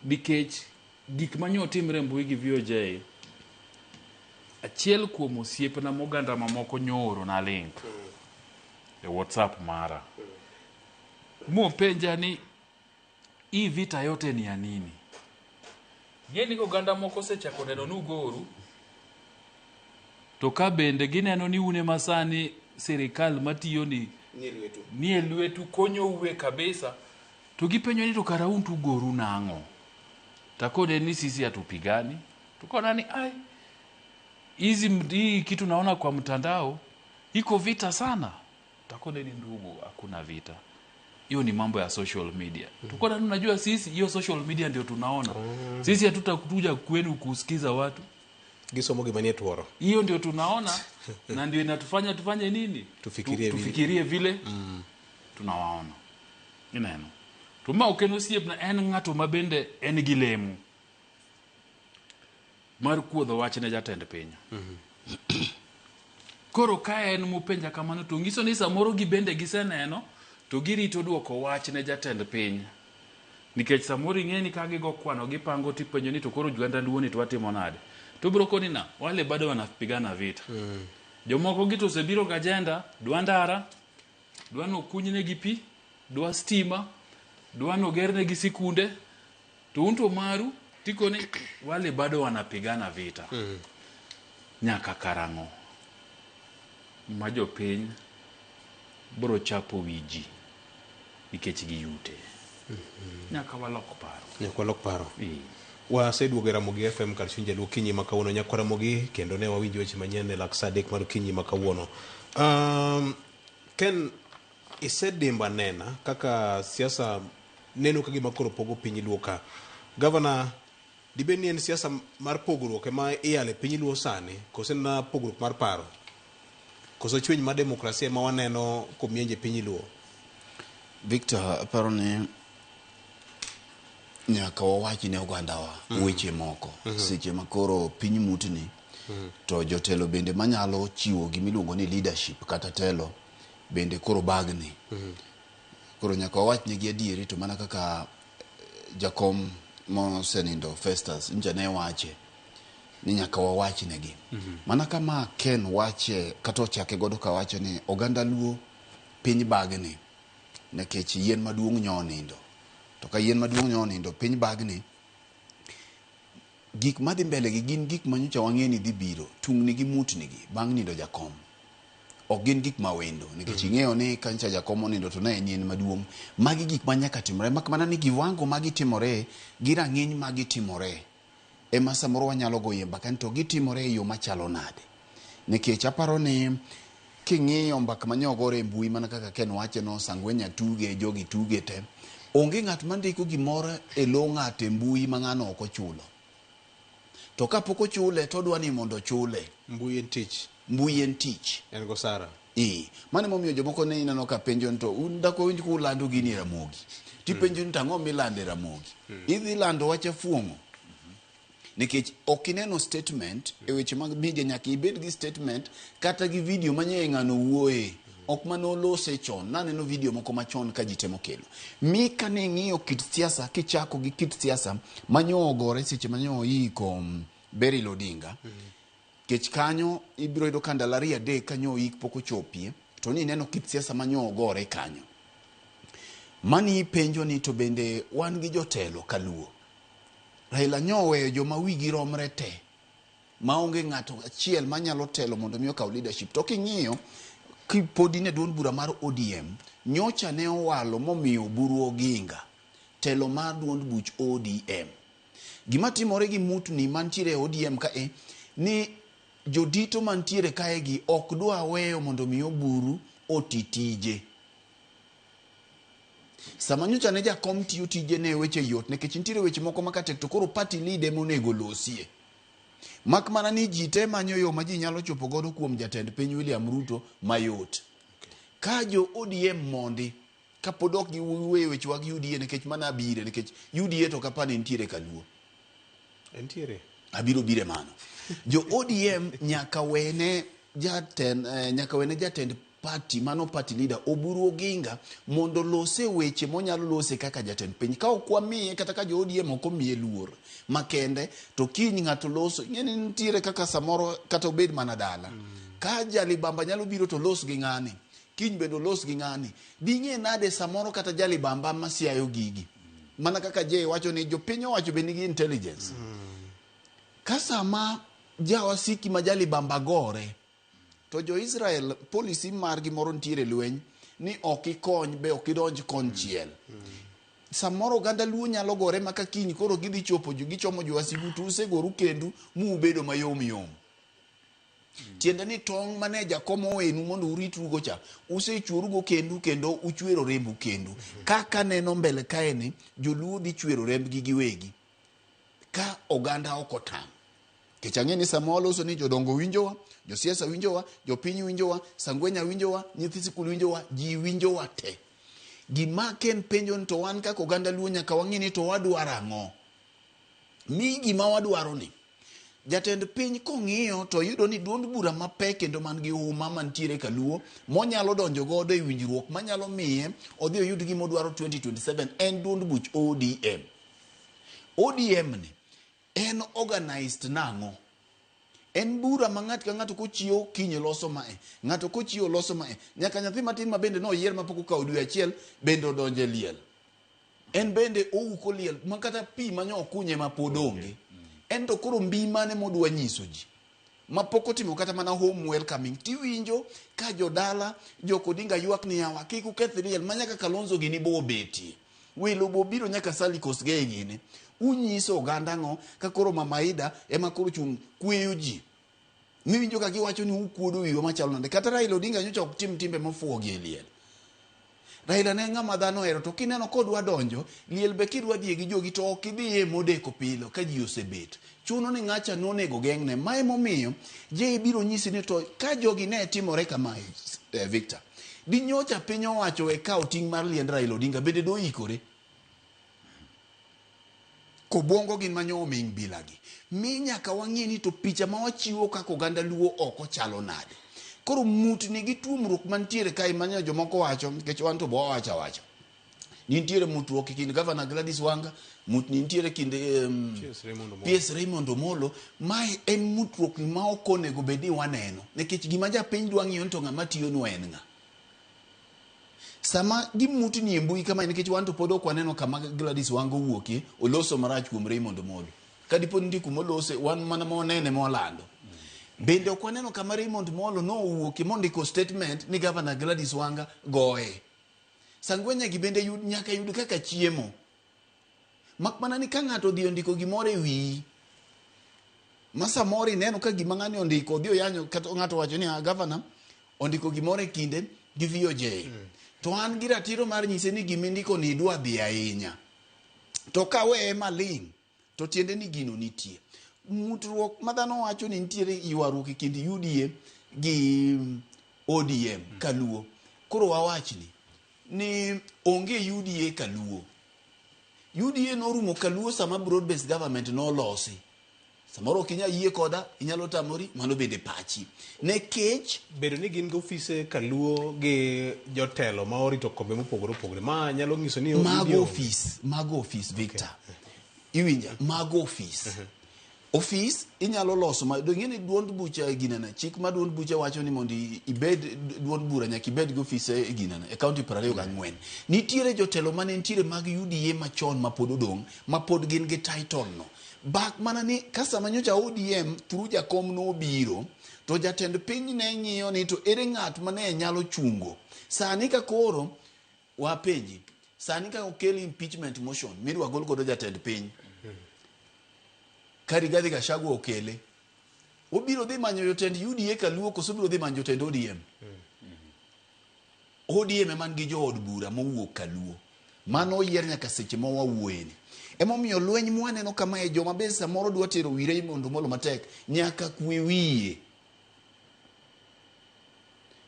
Nikech gik manyo otimre e mbui gi VOJ, achiel kuom osiepna moganda mamoko nyooro na link e WhatsApp mara. Mopenja ni hii vita yote ni ya nini? Ng'e ni oganda moko osechako neno ni ugoru, to ka bende gineno ni un ema sani sirikal matiyo ni nie lwetu konyoue kabisa, to gipenjo ni to kara un to ugoru nang'o? Takone ni sisi hatupigani. Tukona ni ai, hizi hii kitu naona kwa mtandao iko vita sana. Takone ni ndugu, hakuna vita. Hiyo ni mambo ya social media. Tukona tunajua sisi hiyo social media ndio tunaona. Sisi hatutakuja kwenu kusikiza watu. Gisomo gima nie tuoro. Hiyo ndio tunaona na ndio inatufanya tufanye nini? Tufikirie vile. Tufikirie vile tunawaona. Ineno. To ma ok en osiepna, en ng'ato ma bende en gi lemo mar kuodho wach ne jatend piny. Koro ka en mopenja kamano to nyiso ni samoro gibende giseneno to girito duoko wach ne jatend piny. Nikech samoro ing'e ni ka gigo kwano gipango tipenjo ni to koro oganda luo ni to watimo nade? To biro koni na wale bado wanapigana vita. Jomoko gi to osebiro gi agenda, dwa ndara, dwa nokunynegi pi, dwa stima, dwa nogernegi sikunde, to un to maru tikoni wale bado wanapigana vita. Nyaka karang'o ma jopiny biro chapo wi ji nikech giyute. Nyaka walok paro. Nyaka walok paro. Waseduogo e Ramogi FM kar chuny jaluo okinyi ma kawuono. Nyakwa Ramogi kendo ne wawinjo weche manyien e lak sa 3 mar okinyi ma kawuono. Ken, isedimbo anena kaka siasa neno ka gima koro pogo piny luo ka. Gavana, dibed ni en siasa mar pogruok ema iyalo e piny luo sani, koso en mana pogruok mar paro? Koso chweny mar demokrasia ema waneno komienje e piny luo? Victor, aparo ni nyaka wawach ne ogandawa weche moko. Seche ma koro piny mutni, to jotelo bende manyalo chiwo gimiluongo ni leadership kata telo bende koro bagni. Koro nyaka wawach negi adieri, to mana kaka jakom mosenindo Festus nja ne wache ni nyaka wawach negi. Mana kama Ken wache kata ochake godo kawacho ni oganda luo piny bagni nikech yien maduong' nyo onindo. To ka yien maduong' nyo onindo piny bagni, gik madhi mbele gi gin gik manyocha wang'e ni dhi biro, tungni gi mutni gi bang' nindo jakom. Ok gin gik ma wendo nikech ing'eyo ni ka nyocha jakom onindo to ne en yien maduong'. Magi gik ma nyaka timre, mak mana ni kiwango magitimore gi rang'iny magitimore ema samoro wanyalo goye mbaka ni to gitimore e yo machalo nade. Nikech aparo ni king'iyo mbaka ma nyogore e mbui mana kaka Ken wache no, Sangwenya tuge, jogi tuge te, onge ng'at mandiko gimoro e lo ng'ato e mbui ma ng'ano ok ochulo. To kapok ochule to odwa ni mondo ochule. Mbui en tich. Mbui en tich. En gosara. Mano emomiyo jomoko ne ineno ka penjo ni to un dak wawinj kulando gini e Ramogi. Tipenjo ni to ang'o milando e Ramogi? Idhi lando wach afuong'o. Nikech ok ineno statement e weche mag media, nyaka ibed gi statement kata gi video manye ng'ano wuoye. Ok mane olose chon. Naneno video moko machon ka ji temo kelo. Mi kane ing'iyo kit siasa, kichako gi kit siasa manyo ogore seche manyo oiko Beryl Odinga. Kech kanyo ibiro yudo ka ndalo 2 3 kanyo oik pok ochopie, to ni ineno kit siasa manyo ogore kanyo. Mani ipenjo ni to bende wan gi jotelo kaluo. Raila nyo oweyo joma wigi romre te, maonge ng'ato achiel manyalo telo mondo mi okaw leadership. To king'iyo kipodi ne duond bura mar ODM, nyocha ne owalo momiyo Oburu Oginga telo mar duond buch ODM. Gima timore gi mutni mantiere e ODM ka e ni jodito mantiere kae gi ok dwa weyo mondo mi Oburu oti tije. Sama nyocha ne jakom tiyo tije ne weche yot nikech nitiere weche moko ma katek to koro party leader ema onego losie. Mak mana ni ji te manyo yo ma ji nyalo chopo godo kuom jatend piny William Ruto mayot. Ka jo ODM mondi kapod ok giweyo weche wag UDA nikech mana abire nikech UDA to kapani nitiere kaluo. Entiere. Abiro bire mano. Jo ODM nyaka wene jatend nyaka wene jatend party mano party leader Oburu Oginga mondo lose weche monyalo lose kaka jatend piny. Ka ok wamiye kata ka jo ODM ok omiye luor makende to kiny ng'ato loso ing'e ni nitiere kaka samoro kata obed mana dala. Ka jalibamba nyalo biro to los gi ng'ani kiny bende olos gi ng'ani ding'e nade samoro kata jalibamba masiayo gigi mana kaka Jay wacho ni jopiny owacho be nigi intelligence ka sama jawasiki ma jalibamba gore to jo-Israel policy margi moro nitiere lweny ni ok ikony be ok idonj konchiel samoro oganda luo nyalo gore ma ka kiny koro gidhi chopo gichomo jowasigu to usegoru kendu mubedo mayom yom tiende ni tong' mane jakom owenu mondo uritrugo cha usechuorugo kendu kendo uchwero rembu kendu kaka neno mbele kae ni joluo dhi chwero rembgi giwegi ka oganda ok otang' Nikech ang'e ni sama waloso ni jodongo winjowa, josiasa winjowa, jopiny winjowa, sangwenya winjowa, nyithi sikul winjowa, ji winjowa te. Gima ken penjo ni to wan kaka oganda luo nyaka wang'e ni to wadwaro ang'o. Mi gima wadwaro ni jatend piny kong'iyo to yudo ni duond bura mapek kendo man gi huma mantiere kaluo monyalo donjo godo e winjruok manyalo miye odhi oyud gima odwaro 2027 en duond buch ODM. ODM ni en organized nang'o? En bura ma ng'at ka ng'ato kochiewo kiny loso mae, ng'ato kochiewo loso mae, nyaka nyathi matin ma bende noyier mapok okawo dwe achiel bende odonjo e liel. En bende ouko liel ma kata pi manyo okunye ma pod onge. En to koro mbi mane modwa nyiso ji mapok otimo kata mana home welcoming tiwinjo ka jodala jok Odinga ywak ni yawa kik uketh liel ma nyaka Kalonzo gini bo obetie. Welo bo biro nyaka Sally Kosgei gini. Unyiso oganda ang'o ka koro Mama Ida ema koro chung' kweyo ji. Miwinjo ka giwacho ni ukuodo wiwa machalo nade. Kata Raila Odinga nyocha ok tim timbe mofuwo gi e liel. Raila ne ng'ama dhano ohero to kineno kodwa donjo liel be kidwa dhiye gi jogi to ok idhiye modeko pilo ka ji osebet. Chuno ni ng'acha nonego geng'ne. Ma emomiyo Jay biro nyisi ni to ka jogi ne timore kamae Victor. Dinyocha piny owacho we kawo ting' mar liend Raila Odinga bende doikore. Kobwongo gin manyo oming bilagi. Mi nyaka wang'e ni to picha ma wachiwo kaka oganda luo oko chalo nade. Koro mutni gi tuomruok mantiere kae manyo jomoko wacho nikech wan to bo wawacho awacha. Nitiere mutruok e kind Governor Gladys Wanga, mutni nitiere kind PS Raymond Omolo. PS Raymond Omolo. Mae en mutruok ma ok onego bed ni waneno nikech gima japiny dwa ng'iyo ni to ng'ama tiyonwa en ng'a. Sama gimutni e mbui kamae nikech wan to pod ok waneno kama Gladys Wanga owuokie oloso marach kuom Raymond Omolo. Ka dipo ni nitie kuma olose wan mana ma wanene ma walando. Bende ok waneno kama Raymond Omolo nowuokie mondiko statement ni Governor Gladys Wanga goye. Sangwenya gi bende yud, nyaka yud kaka chiemo. Mak mana ni ka ng'ato odhi ondiko gimoro e wiyi ma samoro ineno ka gima ng'ani ondiko odhi oyanyo kata ng'ato wacho ni ah, governor ondiko gimoro e kinde gi VOJ. To an gi ratiro mar nyise ni gima indiko ni idwa dhi ahinya. To kaweye maling' to tiende ni gino nitie. Mutruok ma dhano wacho ni nitiere ywaruok e kind UDA gi ODM kaluo. Koro wawachni ni onge UDA kaluo. UDA norumo kaluo sama broad based government nolosi. Samoro ok inyal yie koda, inyalo tamori, mano bende pachi. Nekech bedo ni gin gi ofise kaluo gi jotelo ma orito kombe mopogore opogore ma nyalo nyiso ni mago ofis, mago ofis Victor. Iwinja, mago ofis. Ofis inyalo loso ma dong ing'e ni duond bucha e ginene chik ma duond bucha wacho ni mondo ibed duond bura nyaka ibed gi ofise e ginene e kaunti 24. Nitiere jotelo mane nitiere mag UDA machon ma pod odong' ma pod gin gi title no. Bak mana ni ka sama nyocha ODM through jakom nobiro to jatend piny ne ng'iyo ni to ere ng'at mane nyalo chungo. Sani ka koro wapenji sani ka okel impeachment motion midwa gol godo jatend piny Ka Rigathi Gachagua okele, obiro dhi manyo jotend UDA kaluo koso obiro dhi manyo jotend ODM? ODM ema nigi jood bura mowuok kaluo. Mano oyier nyaka seche ma wawuoyeni. Emomiyo lweny mwaneno kamae joma be samoro dwa tero wi Raymond Omolo matek nyaka kwe wiye.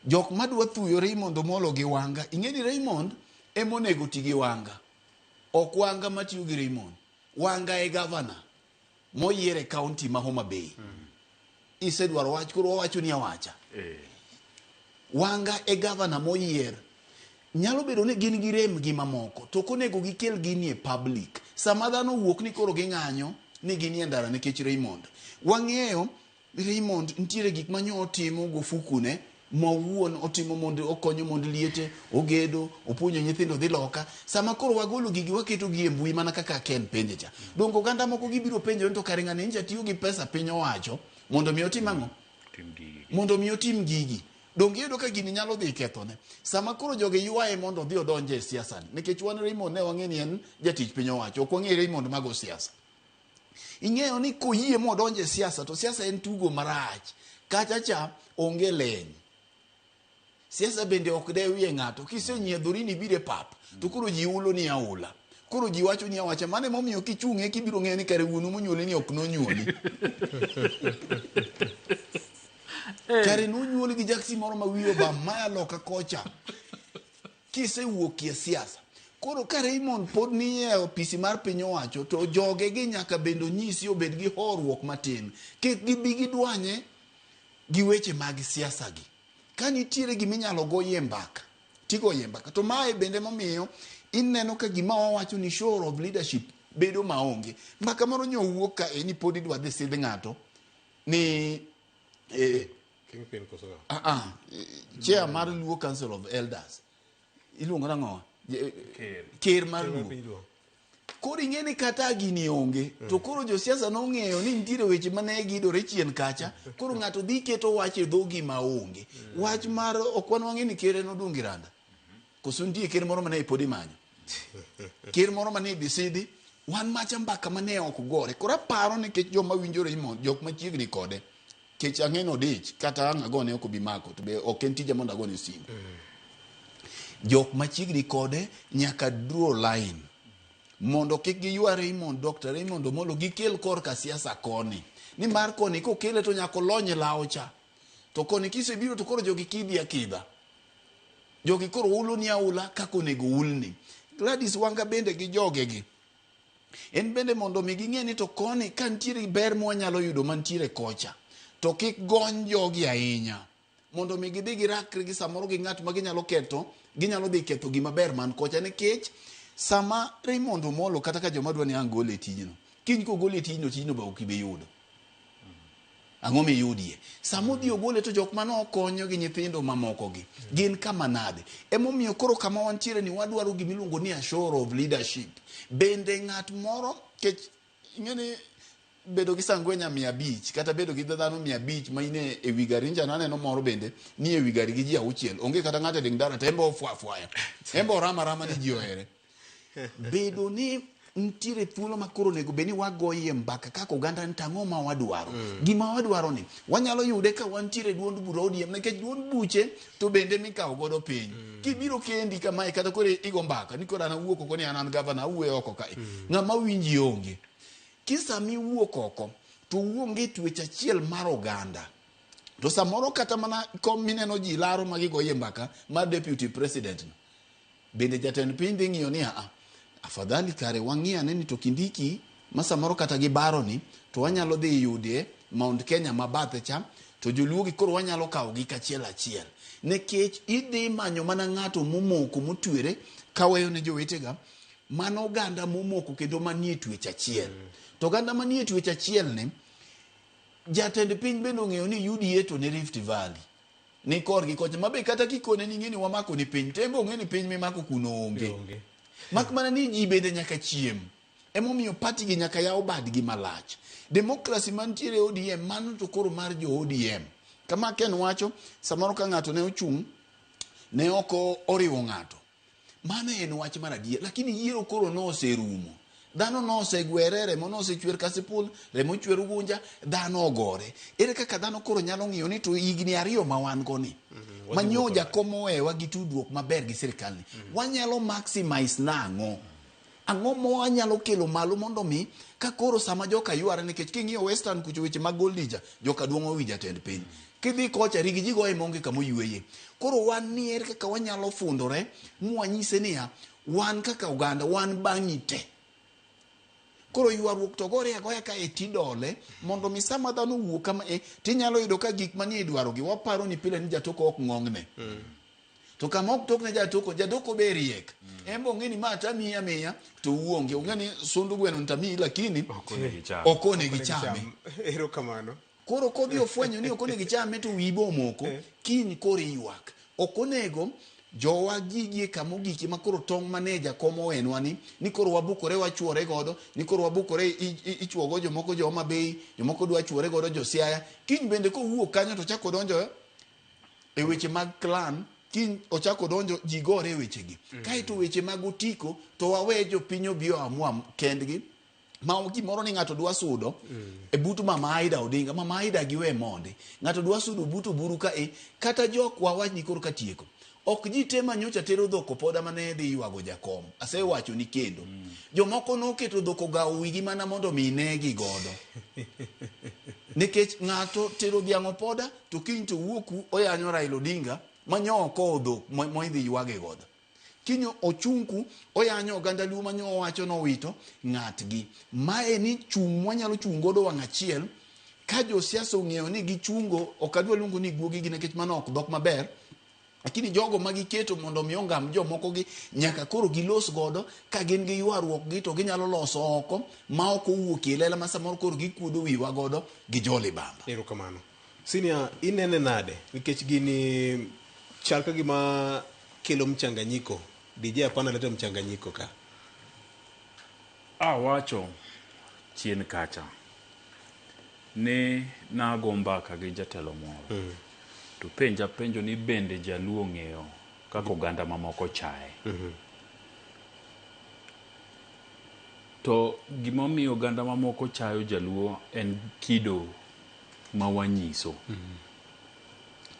Jok madwa thuyo Raymond Omolo gi Wanga, ing'e ni Raymond ema onego ti gi Wanga. Ok Wanga matiyo gi Raymond. Wanga e gavana moyier e kaunti ma Homa Bay. Isedwaro wach koro wawacho ni awacha. Wanga e gavana moyier. Nyalo bedo ni gin gi rem gi mamoko to ok onego gikel gini e public. Sama dhano owuok ni koro ging'anyo ni ginie ndara nikech Raymond. Wang'eyo Raymond nitiere gik manyo otimo gofukune ma owuon otimo mondo okonyo mond liete, ogedo, opuonjo nyithindo dhi loka. Sama koro wagolo gigi waketo gi e mbui mana kaka Ken penje cha. Donge oganda moko gibiro penjo ni to kare ng'ani ncha tiyo gi pesa piny owacho mondo mi otim ang'o? Mondo mi otim gigi. Donge iyudo ka gini nyalo dhi kethone. Sama koro jogi ywaye mondo odhi odonje e siasa ni. Nikech wan Raymond ne wang'e ni en jatich piny owacho. Ok wang'e Raymond mago siasa. Ing'eyo ni koyie modonje e siasa to siasa en tugo marach. Kacha cha onge leny. Siasa bende ok dewie ng'ato. Kisenyiedhori ni ibiro e pap to koro ji hulo ni aula. Koro ji wacho ni awacha. Mano emomiyo kichung'e kibiro ng'eyo ni kare wuonu monyuoli ni ok nonyuoli. Kare nonyuoli gi jaksi moro ma wiye obam maya loka kocha. Kisewuokie siasa. Koro ka Raymond pod nie opisi mar piny owacho to joge gi nyaka bende onyisi obed gi horuok matin. Kik gibi gidwanye gi weche mag siasa gi. Ka nitiere gima inyalo goyie mbaka, tigoyie mbaka. To mae bende momiyo ineno ka gima wawacho ni show of leadership bedo maonge. Mbaka moro nyo owuok ka e ni pod idwa dhi sidh ng'ato ni Kingpin koso ng'a? Chair mar Luo Council of Elders. Iluongo nang'o? Ker mar Luo. Koro ing'e ni kata gini onge to koro josiasa nong'eyo ni nitiere weche mane gidore chien kacha koro ng'ato dhi keto wach e dho gima onge. Wach mar ok wan wang'e ni ker en Odungi Randa. Koso nitie ker moro mane pod imanyo. Ker moro mane idhi sidhi wan macha mbaka mane ok gore. Koro aparo nikech joma winjo Raymond jok machiegni kode kech ang'e ni odich kata ang' agone ok obi mako to be ok en tija mondo agone simu. Jok machiegni kode nyaka draw line mondo kik giywa Raymond, Dr. Raymond Omolo gikel korka siasa koni. Nimar koni kokele to nyaka olony e lawo cha. To koni kisebiro to koro jogi kidhi akidha. Jogi koro hulo ni aula kaka onego hulni. Gladys Wanga bende gi jogegi. En bende mondo mi ging'e ni to koni ka nitiere ber mwanyalo yudo mantiere kocha to kik gony jogi ahinya. Mondo mi gidhi girakre gi samoro gi ng'at ma ginyalo ketho, ginyalo dhi ketho gima ber man kocha nikech sama Raymond Omolo kata ka joma dwa ni ang' gole e tijno, kiny kogole e tijno, tijno be ok ibi yudo. Ang'o miyudie? Sama odhi ogole to jok mane okonyo gi nyithindo mamoko gi gin kama nade? Emomiyo koro kama wantiere ni wadwaro gima iluongo ni assurance of leadership. Bende ng'at moro kech ing'e ni bedo gi sangwenya 500 kata bedo gi dhano 500 ma in e wi gari nja naneno moro bende ni e wi gari gi ji 6 onge kata ng'ato e ding ndara to en be ofwa afwaya en be orama rama ni ji ohere. Bedo ni nitiere thuolo ma koro onego bed ni wagoye mbaka kaka oganda ni to ang'o ma wadwaro. Gima wadwaro ni wanyalo yude ka wantiere e duond bura ODM nikech duond buche to bende mikawo godo piny. Kibiro kendi kamae kata koro igo mbaka ni koro an awuok oko ni an an gavana awuoyo oko kae. Ng'ama winji onge. Kisama iwuok oko to uonge twech achiel mar oganda. To samoro kata mana kom mineno ji laro ma gigoye mbaka mar deputy president no. Bende jatend piny dhi ng'iyo ni aa, afadhali kare wang'i ane ni to Kindiki ma samoro kata gi baro ni to wanyalo dhi yude Mount Kenya ma bathe cha to joluo gi koro wanyalo kawo gi kachiel achiel. Nikech idhi manyo mana ng'ato momoko motwere kaweyo ne jowetega mano oganda momoko kendo manie twech achiel. To oganda manie twech achiel ni jatend piny bende ong'eyo ni UDA to ni Rift Valley. Ni korgi kocha mabe kata kikone ni ing'e ni wamako ni piny to en be ong'e ni piny mimako kuno onge. Mak mana ni ji bende nyaka chiem. Emomiyo party gi nyaka yaw badgi malach. Democracy mantiere e ODM mano to koro mar jo ODM. Kama Ken wacho samoro ka ng'ato ne ochung' ne ok oriwo ng'ato. Mano en wach mar adier lakini yiero koro noserumo. Dhano nosegwere, remo nosechwer Kasipul, remo chwer Ugunja, dhano ogore. Ere kaka dhano koro nyalo ng'iyo ni to higni 2 ma wan go ni, ma nyo jakom owewa gi tudruok maber gi sirkal ni, wanyalo maximize nang'o? Ang'o ma wanyalo kelo malo mondo mi ka koro sama joka yware, nikech king'iyo Western kucho weche mag Goldija, joka duong'o wi jatend piny. Kidhi kocha rigi ji goye maonge kama oyweye. Koro wan ni ere kaka wanyalo fundore mwanyise niya, wan kaka oganda, wan bang'i te. Koro ywaruok to gore agoya ka e tidole mondo mi sama dhano owuok kama e tinyalo yudo ka gik manie dwarogi waparo ni pile ni jatoko ok ng'ong'ne. To kama ok tokne jatoko, jatoko be riek. En be ong'e ni ma tamiyi amiya to uonge. Ong'e ni sund gweno tamiyi lakini ok onego ichame. Erokamano. Koro kodhi ofwenyo ni ok onego ichame to wiyi be omoko, kiny koro iywak. Ok onego jowa gigi e kama ogiki ma koro tong' mane jakom owenwa ni, ni koro wabukore wachuore godo, ni koro wabukore ichuogo jomoko jo Homa Bay, jomoko dwa chuore godo jo Siaya. Kiny bende kowuok kanyo to chako donjo e weche mag clan, kiny ochako donjo ji gore e wechegi. Kaeto weche mag otiko to wawe jopiny obi oamua kendgi. Ma gimoro ni ng'ato dwa sudo e but Mama Aida Odinga, Mama Aida giwe mondi. Ng'ato dwa sudo but Oburu ka e, kata jok wawach ni koro katieko. Ok ji te manyocha tero dhok opoda mane dhi ywago jakom. Asewacho ni kendo. Jomoko noketo dhok ogawo wigi mana mondo mi negi godo. Nikech ng'ato tero dhiang' opoda to kiny to wuok oyanyo Raila Odinga manyo okowo dhok moidhi ywage godo. Kiny ochungku oyanyo oganda Luo manyo owacho nowito ng'atgi. Mae ni chung' mwanyalo chung' godo wang' achiel ka josiasa ong'eyo ni gichungo, ok adwa luongo ni guogi gi nikech mano ok dhok maber. Lakini jogo ma giketo mondo mi ongam jomoko gi nyaka koro gilos godo ka gin gi ywaruok gi to ginyalo loso oko ma ok owuok e lela ma samoro koro gikuodo wiwa godo gi joli bamba. Erokamano. Senior, inene nade? Nikech gini chal ka gima kelo mchanganyiko. DJ hapana leta mchanganyiko ka. Awacho chien kacha ne nago mbaka gi jatelo moro. To penja penjo ni bende Jaluo ong'eyo kaka oganda mamoko chae. To gimomiyo oganda mamoko chayo Jaluo en kido ma wanyiso.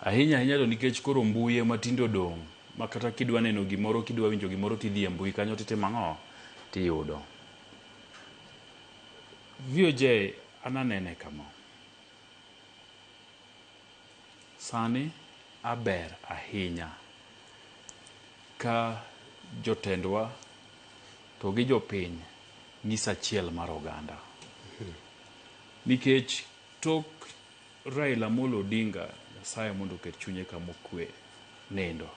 Ahinya ahinya to nikech koro mbui ema tinde odong' ma kata kidwa neno gimoro, kidwa winjo gimoro tidhi e mbui kanyo titimo ang'o? Tiyudo. VOJ an anene kama. Sani aber ahinya ka jotendwa to gi jopiny nyiso achiel mar oganda. Nikech tok Raila Amolo Odinga, Nyasaye mondo oket chunye kama okwe nindo.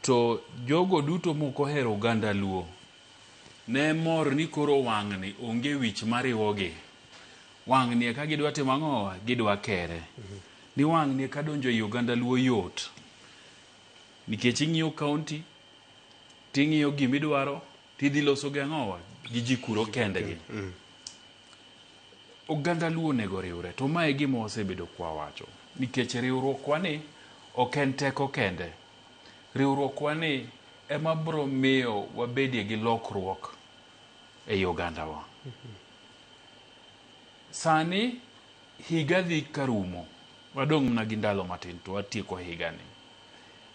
To jogo duto mok ohero oganda Luo ne mor ni koro wang'ni onge wich mariwogi. Wang'ni eka gidwa timo ang'o? Gidwa kere. Ni wang'ni eka donjo ei oganda Luo yot. Nikech ing'iyo county, ting'iyo gimidwaro, tidhi loso gi ang'owa? Gi ji kuro kendgi. Oganda Luo onego riwre, to mae e gima wasebedo kwawacho. Nikech riwruokwa ni ok en teko kende. Riwruokwa ni ema biro miyo wabedie gi lokruok ei ogandawa. Sani higa dhi karumo, wadong' mana gi ndalo matin to watieko higani.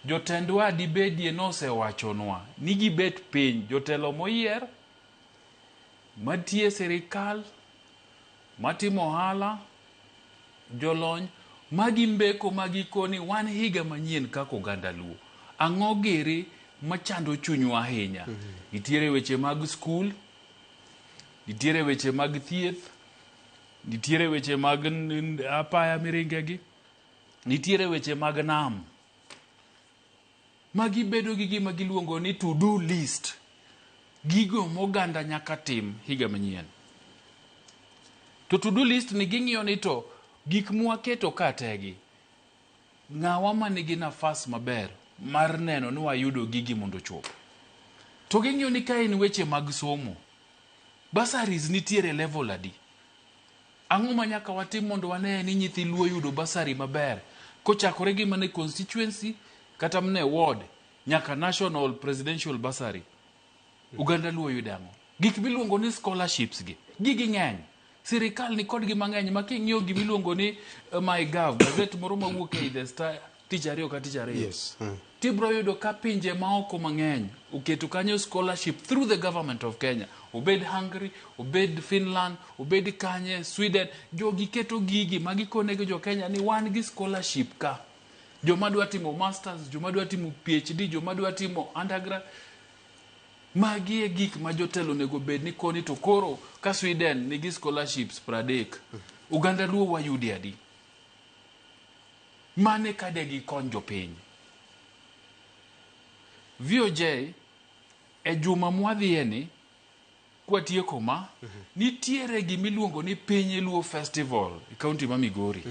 Jotendwa dibedie nosewachonwa ni gibet piny, jotelo moyier, mantie sirikal, matimo ohala, jolony, magi mbeko magikoni wan higa manyien kaka oganda Luo. Ang'o giri machando chunywa ahinya? Nitiere weche mag skul, nitiere weche mag thieth, nitiere weche mag apaya miringegi, nitiere weche mag nam. Magi bedo gi gima giluongo ni to do list. Gigo moganda nyaka tim higa manyien. To to do list ni ging'iyo ni to gik mwaketo ka tegi, ng'awa manigi nafas maber mar neno ni wayudo gigi mondo ochop. To ging'iyo ni ka en weche mag somo, bursaries nitiere level adi? Ang'o ma nyaka watim mondo wane ni nyithi Luo yudo bursary maber? Kochakore gi mana e constituency kata mana e ward nyaka national presidential bursary. Oganda Luo yudo ang'o? Gik miluongo ni scholarships gi, gigi ng'eny. Sirikal ni kodgi mang'eny ma king'iyo gimiluongo ni MyGov, gazet moro mawuok ei The Star tich ariyo ka tich ariyo. Yes. Tibro yudo ka pinje maoko mang'eny oketo kanyo scholarship through the government of Kenya. Obed Hungary, obed Finland, obed kanye, Sweden. Jogi keto gigi ma gikonegi jo Kenya ni wan gi scholarship ka. Joma dwa timo masters, joma dwa timo PhD, joma dwa timo undergrad. Magi e gik ma jotelo onego bed ni koni to koro ka Sweden nigi scholarships 30, oganda Luo wayudi adi? Mane kade gikony jopiny. VOJ e juma mwadhiye ni kwatieko ma nitiere gimiluongo ni Piny Luo Festival e kaunti ma Migori.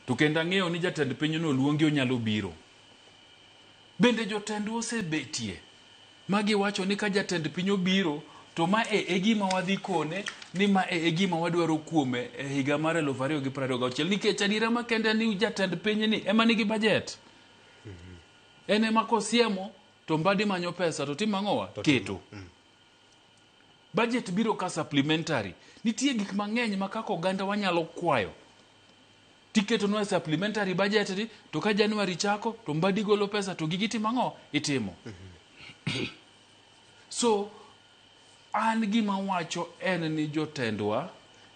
To kendo ang'eyo ni jatend pinyno oluongi onyalo biro. Bende jotendwa osebetie ma giwacho ni ka jatend piny obiro to ma e gima wadhi kone ni ma e gima wadwaro kuome e higa mar 2026 nikech adiera makende ni jatend piny ni ema nigi budget. En ema kosiemo to Mbadi manyo pesa to timo ang'owa? Keto. Budget biro ka supplementary. Nitie gik mang'eny ma kaka oganda wanyalo kwayo. Tiketonwa e supplementary budget ni to ka January chako to Mbadi golo pesa to gigi timo ang'o? Itimo. So an gima wacho en ni jotendwa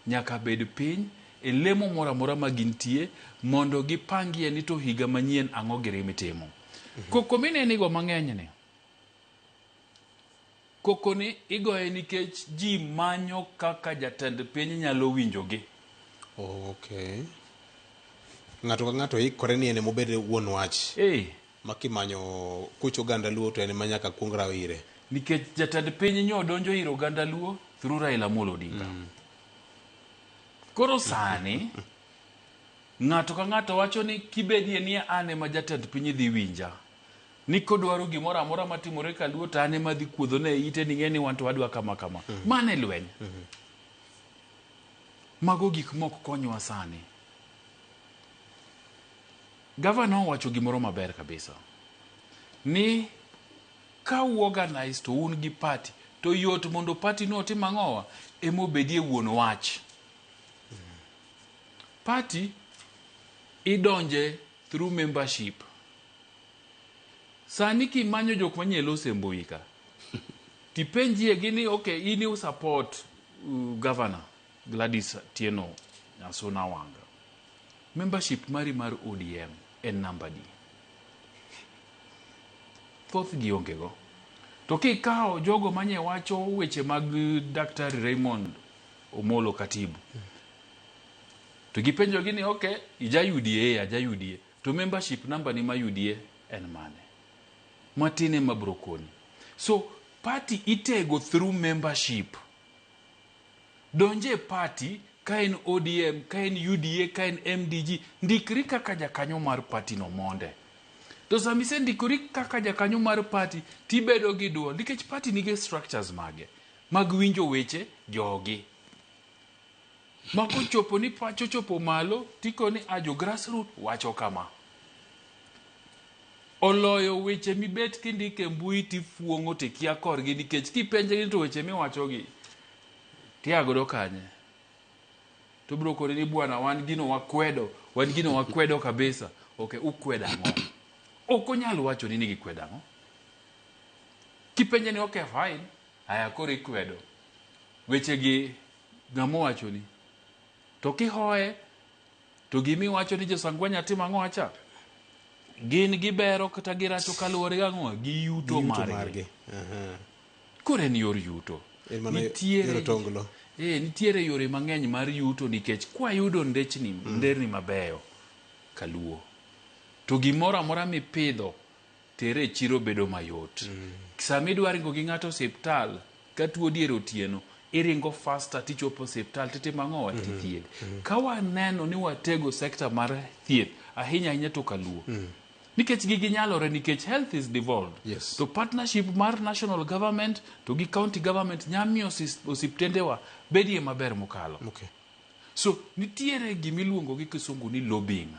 nyaka bed piny e lemo moro amora ma gintie mondo gipangie ni to higa manyien ang'o giri mitimo. Koko minenigo mang'eny ni, koko ni igoye nikech ji manyo kaka jatend piny nyalo winjogi. Okay. Ng'ato ka ng'ato ikore ni en ema obed wuon wach. Ma kimanyo kuch oganda Luo to en ema nyaka kuong raw ire. Nikech jatend piny nyo donjo ir oganda Luo through Raila Amolo Odinga. Koro sani ng'ato ka ng'ato wacho ni kibedie ni an ema jatend piny dhi winja. Ni kodwaro gimoro amora matimore ka Luo to an ema dhi kuodhone e ite ni ng'e ni wan to wadwa kama kama. Mano e lweny. Mago gik mok konywa sani. Gavana owacho gimoro maber kabisa. Ni ka u organize to un gi party to yot mondo party no otim ang'owa ema obedie wuon wach. Party idonje through membership. Sani kimanyo jok manyie loso e mbui ka, tipenjie gi ni okay, in i support governor Gladys Atieno Nyasuna Wanga. Membership mari mar ODM en namba di? Thoth gi onge go. To kikawo jogo manye wacho weche mag Daktari Raymond Omolo Katibu, to gipenjo gi ni okay, ija UDA, aja UDA, to membership number ni ma UDA en mane? Matin ema bro koni. So party itego through membership. Donje party ka en ODM, ka en UDA, ka en MDG, ndikri kaka jakanyo mar party no monde. To sama isendikori kaka jakanyo mar party, tibedo gi duol, nikech party nigi structures mage mag winjo weche jogi. Ma kochopo ni pacho chopo malo, tikoni a jo grassroot wacho kama. Oloyo weche mibet kindiko e mbui tifuong'o tikia korgi nikech kipenje ni to weche miwachogi tia godo kanye? To bro koni ni bwana wan gino wakwedo, wan gino wakwedo kabisa. Okay, ukwedo ang'o? Ok onyal wacho ni gikwedo ang'o. Kipenje ni okay fine, aya koro ikwedo. Weche gi ng'ama owachoni. To kihoye, to gimiwacho ni josangwenya timo ang'o acha? Gin gibero kata giracho kaluwore gi ang'o? Gi yuto margi. Koro en yor yuto. Nitiere yore mang'eny mar yuto nikech kwayudo ndechni, nderni mabeyo kaluo, to gimoro amora mipidho tere e chiro bedo mayot. Sama idwa ringo gi ng'ato osiptal ka tuo dier otieno, iringo faster tichopo osiptal titimo ang'o? Tithiedhi. Ka waneno ni watego sekta mar thieth ahinya ahinya to kaluo. Nikech gigi nyalore nikech health is devolved. Yes. To partnership mar national government to gi county government nyamiyo osiptendewa bedie maber mokalo. Okay. So nitiere gimiluongo gi kisungu ni lobbying.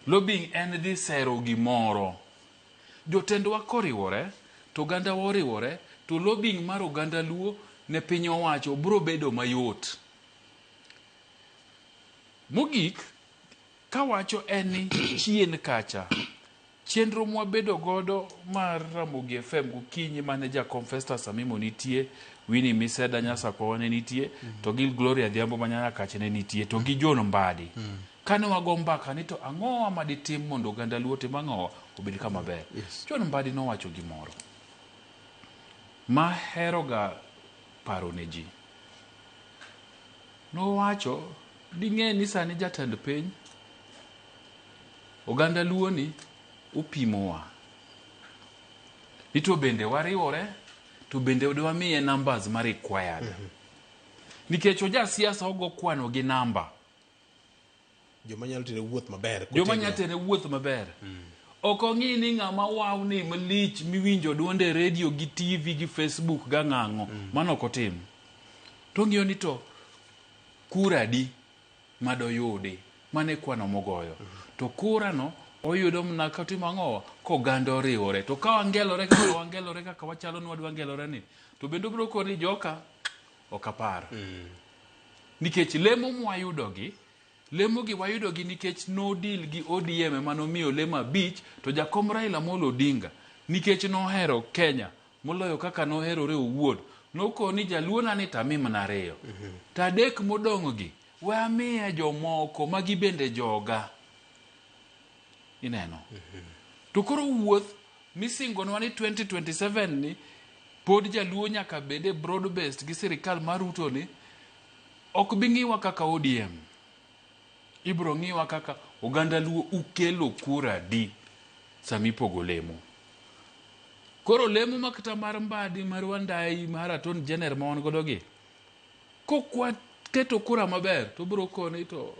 Lobbying en dhi sero gimoro. Jotendwa koriwore to oganda wa oriwore to lobbying mar oganda Luo ne piny owacho biro bedo mayot. Mogik, kawacho en ni chien kacha chenro mwabedo godo mar Ramogi FM gokinyi mane jakom Festus Amimo nitie, Winnie Miseda Nyasakwawa ne nitie, to gi Gloria Adhiambo ma Nyanyakach ne nitie, to gi John Mbadi. Kane wago mbaka ni to ang'owa maditim mondo oganda Luo otim ang'owa obed kama ber. John Mbadi nowacho gimoro maheroga paro ne ji. Nowacho ding'e ni sani jatend piny oganda Luo ni opimowa. Ni to bende wariwore to bende dwamiye numbers ma required. Nikech oja siasa ogo kwano gi namba. Joma nyalo tere wuoth maber. Joma nyalo tere wuoth maber. Ok ong'i ni ng'ama wawni malich miwinjo duonde e radio gi TV gi Facebook gang'ang'o. Mano ok otim. To ong'iyo ni to kura adi madoyudi. Mano e kwano mogoyo. To kura no oyudo mana kotimo ang'owa koganda oriwore. To ka wangelore kaka wangelore kaka wachalo ni wadwa ngelore ni to bende obiro koni joka ok apar. Nikech lemo mwayudogi lemo gi wayudogi nikech no deal gi ODM ema nomiyo lemo 5 to jakom Raila Amolo Odinga nikech nohero Kenya moloyo kaka noherore owuon nokoni jaluo na ni tami mana 2 to 3 modong' gi we amiye jomoko magi bende joga. Ineno. To koro wuoth misingonwa ni 2027 ni pod jaluo nyaka bede broad based gi sirikal mar Ruto ni ok bi ng'iwa kaka ODM. Ibro ng'iwa kaka oganda Luo ukelo kura di sama ipogo lemo. Koro lemo makata mar Mbadi, mar Wandayi, mar Attorney General ma wan godo gi, kokwa keto kura maber to bro koni to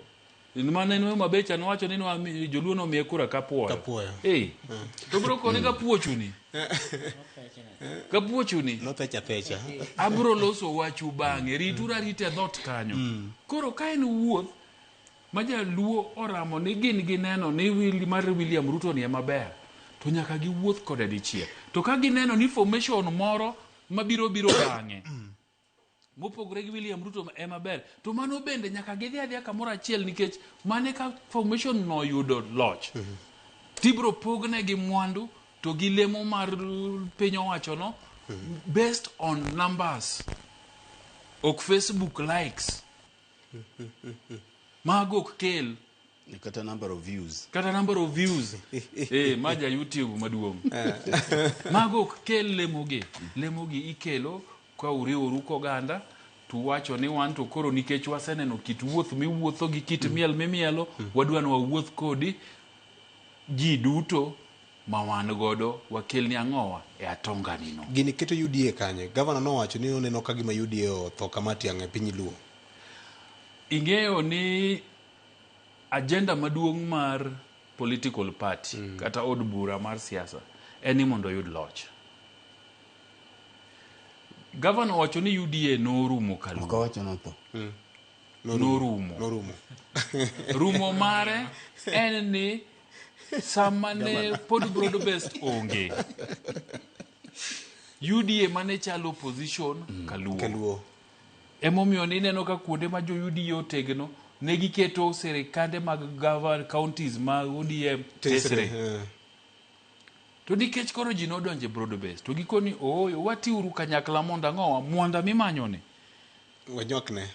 mane en mabecha nowacho ni nwami joluo nomiye kura kapuoyo. Kapuoyo. To bro koni kapuochuni. Kapuochuni. Nopecha pecha. Abro loso wachu bang'e. Ritura rite dhot kanyo. Koro ka en wuoth ma jaluo oramo ni gin gineno ni mar William Ruto ni ema ber, to nyaka giwuoth kode dichiel. To ka gineno ni formation moro mabiro biro bang'e mopogore gi William Ruto ema ber, to mano bende nyaka gidhi adhiya kamoro achiel nikech mane ka formation no oyudo loch tibro pogne gi mwandu to gi lemo mar piny owacho no based on numbers, ok Facebook likes. Mago ok kel kata number of views. Kata number of views. Ma ja YouTube maduong'. Mago ok kel lemogi. Lemogi ikelo ka uriworu koganda to wacho ni wan to koro nikech waseneno kit wuoth miwuotho gi kit miel mimielo, wadwa ni wawuoth kodi ji duto ma wan godo wakelni ang'owa e atonga nino. Gini keto UDA kanye? Gavana nowacho ni oneno ka gima UDA otho kama tiang' e piny Luo. Ing'eyo ni agenda maduong' mar political party kata od bura mar siasa en ni mondo oyud loch. Gavana owacho ni UDA norumo kaluo. Ok owacho notho. Norumo. Norumo. Rumo mare en ni sama ne pod broad based onge, UDA mane chalo opposition kaluo. Kaluo. Emomiyo nineno ka kuonde ma jo UDA otegno ne giketo sirikande mag govern counties mag ODM tesre. To nikech koro ji nodonje broad based to gikoni ooyo watiuru kanyakla mondo ang'owa mwanda mimanyo ni wanywakne.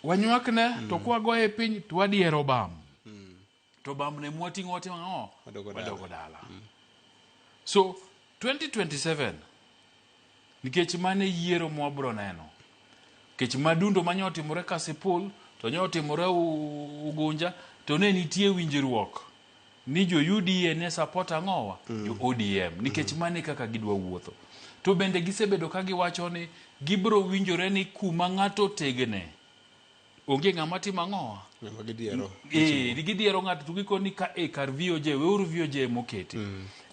Wanywakne to kwagoye piny to wadiero bam. To bam ne mwating'o watimo ang'o? Wadogo dala. Wadogo dala. So 2027 nikech mane yiero mwabro neno. Nikech madundo manye otimore Kasipul to nye otimore Ugunja to ne nitie winjruok ni jo UDA ne support ang'owa jo ODM nikech mane kaka gidwa wuotho. To bende gisebedo ka giwacho ni gibro winjore ni kuma ng'ato tegne onge ng'ama timo ang'owa. Ng'ama gidiero. Gidiero ng'ato to gikoni ka kar VOJ weuru VOJ moketi.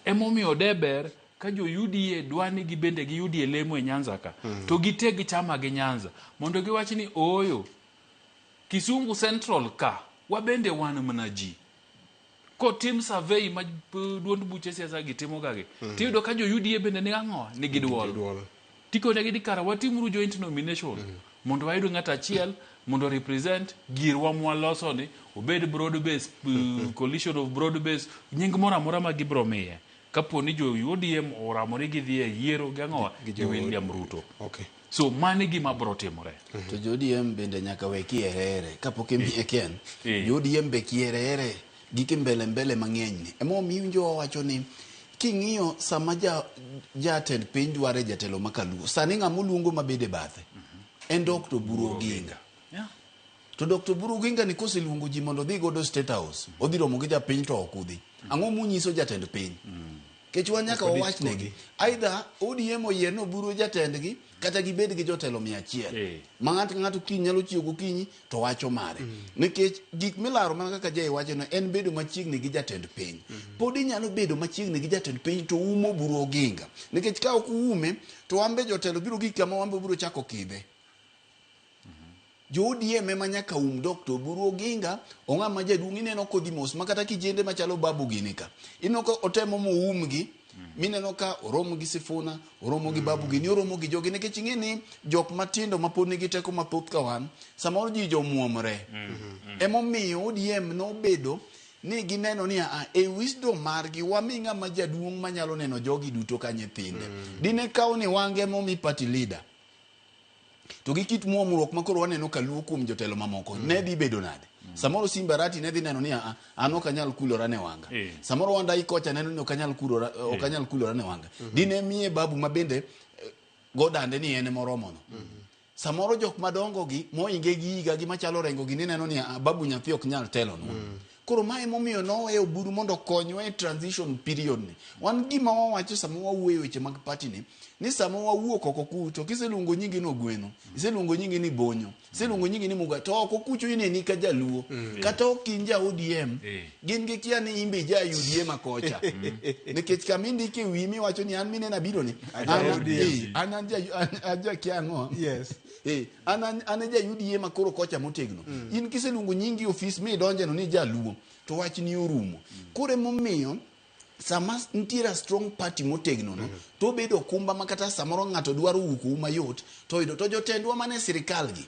Emomiyo de ber ka jo UDA dwa ni gibende giyudie lemo e Nyanza ka to giteg chama gi Nyanza mondo giwach ni ooyo Kisungu Central ka wabende wan mana ji. Kotim survey ma duond buche siasa gi timo gagi, tiyudo ka jo UDA bende ni ang'o? Nigi duol. Tikonegi ni kara watimuru joint nomination mondo wayud ng'ato achiel mondo represent girwa mwaloso ni obed broad base, coalition of broad base, nying moro amora ma gibro miye. Kapo ni jo ODM oramore gidhi e yiero gi ang'owa gi William Ruto. Okay. So mano e gima bro timore. To jo ODM bende nyaka we kierere kapok imiye Ken. Jo ODM be kierere gi kimbele mbele mang'eny ni. Ema omiyo iwinjo wawacho ni king'iyo sama jatend piny dware jatelo ma Kaluo, sani ng'ama oluongo mabede bathe en Dr. Oburu Oginga. To Dr. Oburu Oginga ni koseluongo ji mondo odhi godo State House, odhi romo gi japiny to ok udhi. Ang'o munyiso jatend piny? Kech wan nyaka wawach negi. Either ODM oyier ni Oburu jatendgi kata gibed gi jotelo 100. Ma ng'ato ka ng'ato kiny nyalo chiew gokinyi to wacho mare. Nikech gik milaro mana kaka Jay wacho no en bedo machiegni gi jatend piny. Pod inyalo bedo machiegni gi jatend piny to umo Oburu Oginga. Nikech ka ok uume to wan be jotelo biro gik kama wan be biro chako kidhe. Jo ODM ema nyaka um Dr. Oburu Oginga, ong'ama jaduong' ineno kodhi mos ma kata kijende machalo Babu gini ka. Ineno ka otemo moumgi, mineno ka oromo gi Sifuna, oromo gi Babu gini, oromo gi jogi nikech ing'e ni jok matindo ma pod nigi teko mathoth ka wan, samoro ji jomuomre. Emomiyo ODM nobedo ni gineno ni a e wisdom margi wami ng'ama jaduong' manyalo neno jogi duto ka nyithinde. Dine kaw ni Wange momi party leader. To gi kit muomruok ma koro waneno ka luo kuom jotelo mamoko, ne dhi bedo nade? Samoro Simba Arati ne dhi neno ni a an ok anyal kulora ne Wanga. Samoro Wandai kocha neno ni ok anyal kulora, ok anyal kulora ne Wanga. Dine miye Babu ma bende godande ni en moromo no. Samoro jok madongo gi moinge gi higa gi machalo Orengo gi nineno ni a Babu nyathi ok nyal telonwa. Koro mae emomiyo noweyo Oburu mondo okonywa e transition period ni. Wan gima wawacho sama wawuoyo e weche mag party ni, ni sama wawuok oko kucho, kiseluongo nyingi ni Ogweno, iseluongo nyingi ni Bonyo, iseluongo nyingi ni Muga, to oko kucho ineni ka jaluo. Kata ok in ja ODM, gin gikia ni in be ja UDM kocha. Nikech kama indike e wiyi miwacho ni an minena biro ni, an an ja kia ang'o? Yes. An e ja UDA ma koro kocha motegno. In kiseluongo nyingi ofis mi idonje no ni jaluo, to wach ni orumo. Koro emomiyo sama nitiere a strong party motegno no, to obedo okumba ma kata samoro ng'ato dwaro wuokou mayot to oyudo. To jotendwa mane sirikal gi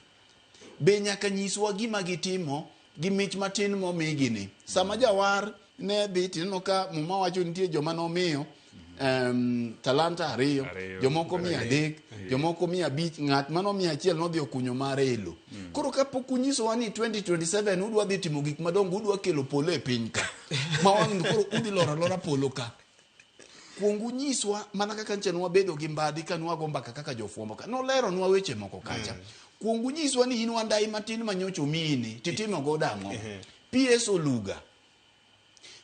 be nyaka nyiswa gima gitimo gi mich matin momigi ni. Sama jawar ne dhi tineno ka Muma wacho nitie joma nomiyo talanta 2, jomoko 300, jomoko 500, ng'at mano 100 nodhi okunyo mare e lo. Koro kapok unyisowa ni 2027 udwa dhi timo gik madongo, udwa kelo polo e piny ka. Ma wang' koro udhi loro alora polo ka. Kuong unyiswa mana kaka nche nwabedo gi Mbadi ka nwago mbaka kaka jofwambo ka. Noleronwa weche moko kacha. Kuong unyiswa ni in Wandai matin manyocha omiyi ni, titimo godo ang'o? PS Oluga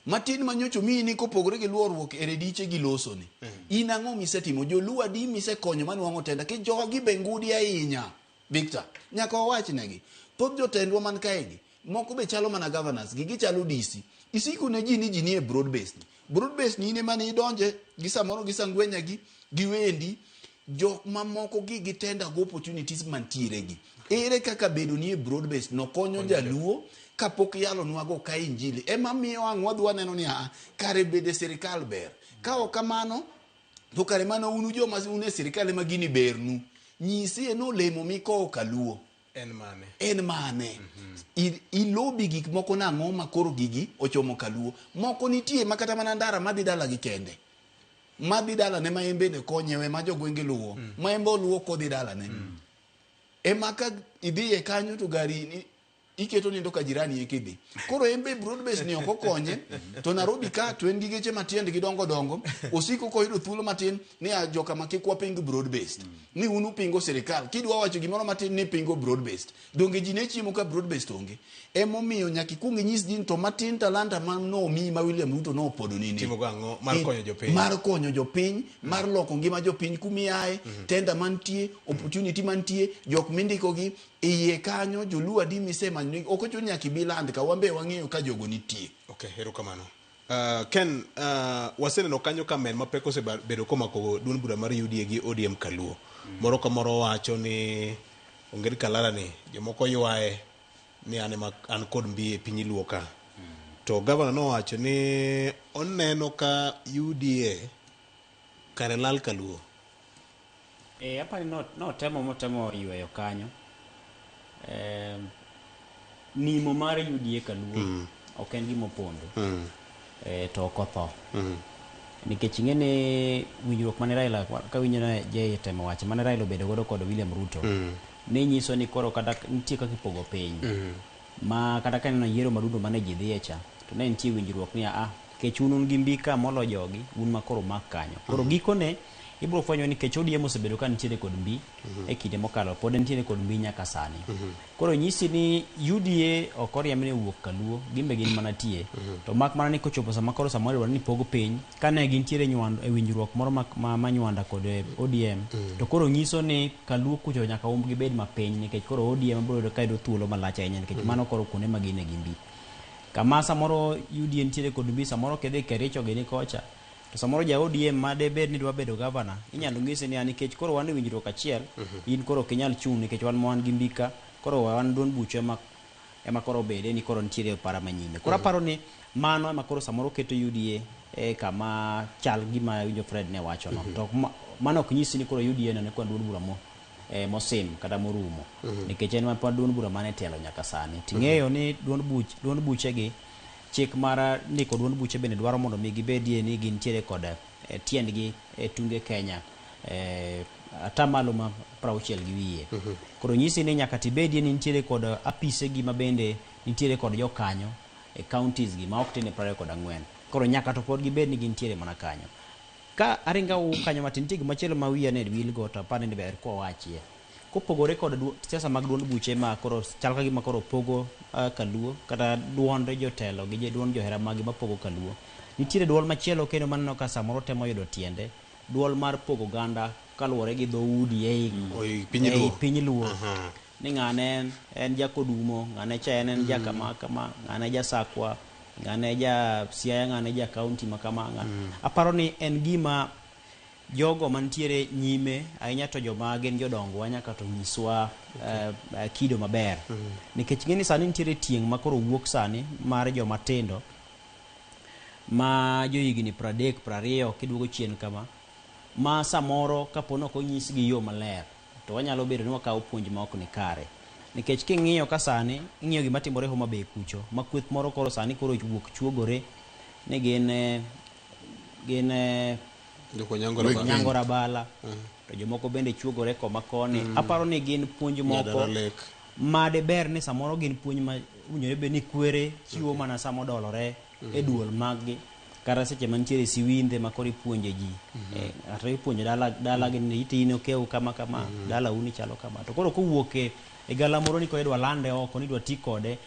matin manyocha omiyi ni kopogore gi luorruok e rediche gi loso ni. In ang'o misetimo? Joluo adi misekonyo manwang'o tenda? Ki jogi be ngudi ahinya. Victor, nyaka wawach negi. Thoth jotendwa man kaegi, moko be chalo mana governors gi, gichalo DC. Isiko ne ji ni ji nie broad based. Broad based ni in ema ne idonje gi samoro gi sangwenya gi, gi wendi, jok mamoko gi gitenda go opportunities mantiere gi. Ere kaka bedo nie broad based no konyo jaluo kapok yalonwago ka injili? Ema miyo ang' wadhi waneno ni aa, kare bede sirikal ber. Ka ok kamano, to kare mana unu joma un e sirikal ema gini bernu. Nyisie ni olemo mikowo kaluo. En mane? En mane? Ilobi gik moko nang'o ma koro gigi ochomo kaluo? Moko nitie ma kata mana ndara madhi dala gi kende. Madhi dalane ma en bende konyewe ma jogwenge luwo. Ma en be oluwo kodhi dalane. Ema ka idhiye kanyo to gari iketo nindo ka jirani eka idhi. Koro en be broad base ni ok okonye, to Nairobi ka to en gi geche matiendgi dongo dongo, osiko koyudo thuolo matin ni a joka ma kik waping broad based. Ni un upingo sirikal, kidwa wacho gimoro matin ni pingo broad based. Donge ji ne chiemo ka broad based onge. Emomiyo nyaka ikuong inyis ji ni to matin talanta ma nomiyi ma William Ruto nopodoni ni. Timo go ang'o mar konyo jopiny? Mar konyo jopiny, mar loko ngima jopiny kumiaye, tender mantie, opportunity mantie, jok mindiko gi, iye kanyo joluo adi misemanyo, ok ochuno nyaka ibi land ka, wan be wang'eyo ka jogo nitie. Okay, erokamano. Ken, waseneno kanyo ka mer mapek osebedo komako duond bura mar UDA gi ODM Kaluo. Moro ka moro wacho ni Onged Kalara ni jomoko ywaye ni an ema an kod mbi e piny Luo ka. To gavana nowacho ni oneno ka UDA kare lal kaluo. E, apani notemo motemo yweyo kanyo. Nimo mar UDA kaluo ok en gima opondo. To ok otho. Nikech ing'e ni winjruok mane Raila kawinjo ne Jay temo wacho mane Raila obedo godo kod William Ruto ne nyiso ni koro kata nitie kaka ipogo piny. Ma kata ka ineno yiero madundo mane ji dhiye cha to ne nitie winjruok ni a kech un gi mbika molo jogi un ma koro mak kanyo. Koro gikone ibiro fwenyo ni kech ODM osebedo ka nitiere kod mbi e kinde mokalo pod nitiere kod mbi nyaka sani. Koro nyisi ni UDA ok oriemb ni owuok kaluo gimbe gin mana tie. To mak mana ni kochopo sama koro samoro idwaro ni pog piny kane gintiere e winjruok moro ma Nywanda kod ODM to koro nyiso ni kaluo kucho nyaka umb gibed mapiny nikech koro ODM biro yudo ka yudo thuolo malach ahinya nikech mano koro kuonde ma gine gi mbi. Kama samoro UDA nitiere kod mbi samoro kidhi Kericho gini kocha to samoro ja ODM ma debed ni dwa bedo gavana inyalo ng'ise ni nikech koro wan e winjruok achiel in koro ok inyal chung' nikech wan ma wan gi mbika koro wan duond buchwa ema koro bede ni koro nitiere para manyime. Koro aparo ni mano ema koro samoro keto UDA kama chal gima winjo Fred ne wacho no. To mano ok nyisi ni koro UDA ne kwa duond bura mosim kata morumo. Nikech en ma duond bura mane telo nyaka sani. Ting'eyo ni duond buchegi chik mar ndiko duond buche bende dwaro mondo mi gibedie ni gintiere kod tiendgi e tunge Kenya atamalo ma 60 gi wiye. Koro nyisi ni nyaka tibedie ni nitiere kod apise gi mabende nitiere kod jokanyo e counties gi ma ok tin e 24. Koro nyaka to pod gibed ni gintiere mana kanyo. Ka aringa u kanyo matin nitie gimachielo ma wiya ne wil go to apani ni ber kwawachie. Kopogore kod siasa mag duond buche ma koro chal ka gima koro pogo kaluo kata duond jotelo gi duond johera magi mapogo kaluo. Nitiere duol machielo kendo maneno ka samoro temo yudo tiende, duol mar pogo oganda kaluwore gi dhoudi ei piny Luo. Ni ng'ane en jakodumo, ng'ane cha en jakama kama, ng'ane jasakwa, ng'ane ja Siaya, ng'ane ja county ma kama. Aparo ni en gima jogo mantiere nyime ahinya to joma gin jodongo nyaka to nyiswa kido maber. Nikech ng'eni sani nitiere tieng' ma koro wuok sani mar joma tindo ma johigni 30, 20 kiduogo chien kama ma samoro kapo ni ok onyisgi yo maler to wanyalo bedo ni wakawo puonj ma ok ni kare. Nikech king'iyo ka sani ing'iyo gima timore Homa Bay kucho ma kweth moro koro sani koro wuok chuogore ni gin Nyango Rabala to jomoko bende chuogore koma koni. Aparo ni gin puonj moko ma de ber ni samoro gin puonj ma owinjore bed ni kwere chiwo mana sama odolore e duol mag gi kata seche mantiere siwindhe ma koro ipuonje ji. Kata ipuonjo dala gi ni itino okew kama kama dala uni chalo kama. To koro kowuok e galamoro ni koro idwa lande oko ni idwa ti kode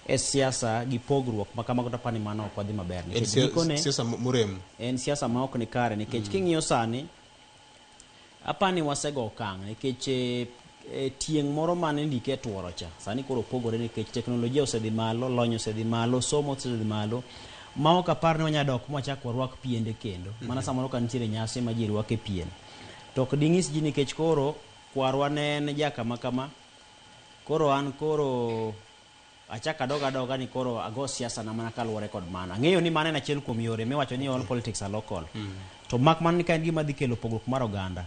e siasa gi pogruok ma kamago to apani mano ok wadhi maber. Nikech gikone siasa morem. En siasa ma ok ni kare nikech king'iyo sani apani wasego okang' nikech tieng' moro mane ndike e tuoro cha sani koro opogore nikech teknolojia osedhi malo, lony osedhi malo, somo osedhi malo ma ok apar ni wanyalo dok mwachak warwak piende kendo. Mana samoro ka nitiere nyasi ma ji rwake pien. To ok ding'is ji nikech koro kwarwa ne en jakama kama koro an koro achak adog adoga ni koro ago siasa na mana kaluwore kod mano. Ang'eyo ni mano en achiel kuom yore miwacho ni all politics are local. To mak mana ni ka en gima dhi kelo pogruok mar oganda.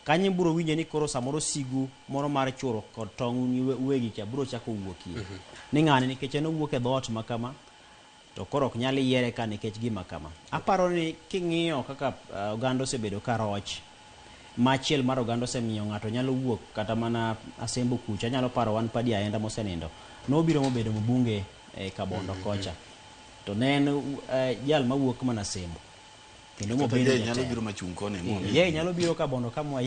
Kanyo ibiro winjo ni koro samoro sigu moro mar churo kod tong' uwegi cha biro chako wuokie. Ni ng'ani nikech en owuok e dhoot ma kama to koro ok nyal yiere ka nikech gima kama. Aparo ni king'iyo kaka oganda osebedo ka roch machiel mar oganda osemiyo ng'ato nyalo wuok kata mana Asembo kucha. Anyalo paro wan Padi Aenda mosenindo. Nobiro mobedo mbunge e Kabondo kocha. To ne en jal mawuok mana Asembo. Kendo mobedo jatelo. Nyalo biro machung' koni. Yeye nyalo biro Kabondo kama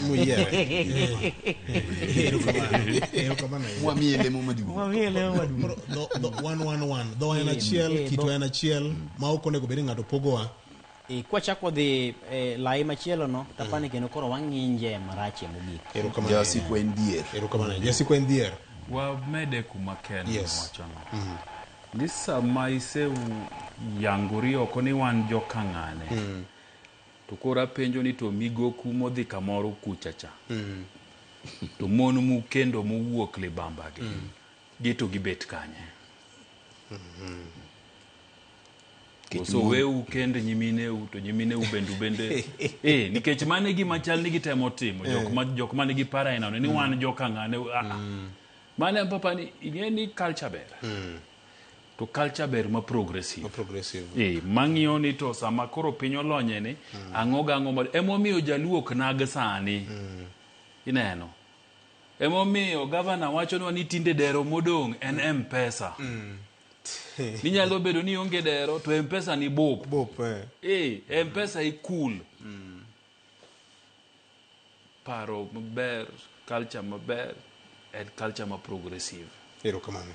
Muyiere. Mwamiye lemo maduong'. Mwamiye lemo maduong'. 111. Dho en achiel, kitwa en achiel, ma ok onego bed ni ng'ato pogowa. Kwachako wadhi lai machielo no, tapani kendo koro wang'inje marach mogik. Jasikwa en dhier. Erokamano. Jasikwa en dhier. Wamede kuma Ken wachono. Ni sama iseyangori oko ni wan joka ng'ane, to koro apenjo ni to migoku modhi kamoro kucha cha, to mon mukendo mowuok libamba gi, gi to gibet kanye? Koso weu kend nyimineu to nyimineu bendu bende nikech mano e gima chal ni gitemo timo jok ma nigi paro ainano ni wan joka ng'ane Mano papa ni ing'e ni culture ber. To culture ber ma progressive. Mang'iyo ni to sama koro piny olonye ni ang'o gang'o emomiyo Jaluo ok nag sani. Ineno. Emomiyo gavana wachonwa ni tinde dero modong' en M-Pesa. Ninyalo bedo ni onge dero to M-Pesa ni bup. M-Pesa ikul. Paro maber, culture maber, en culture ma progressive. Erokamano.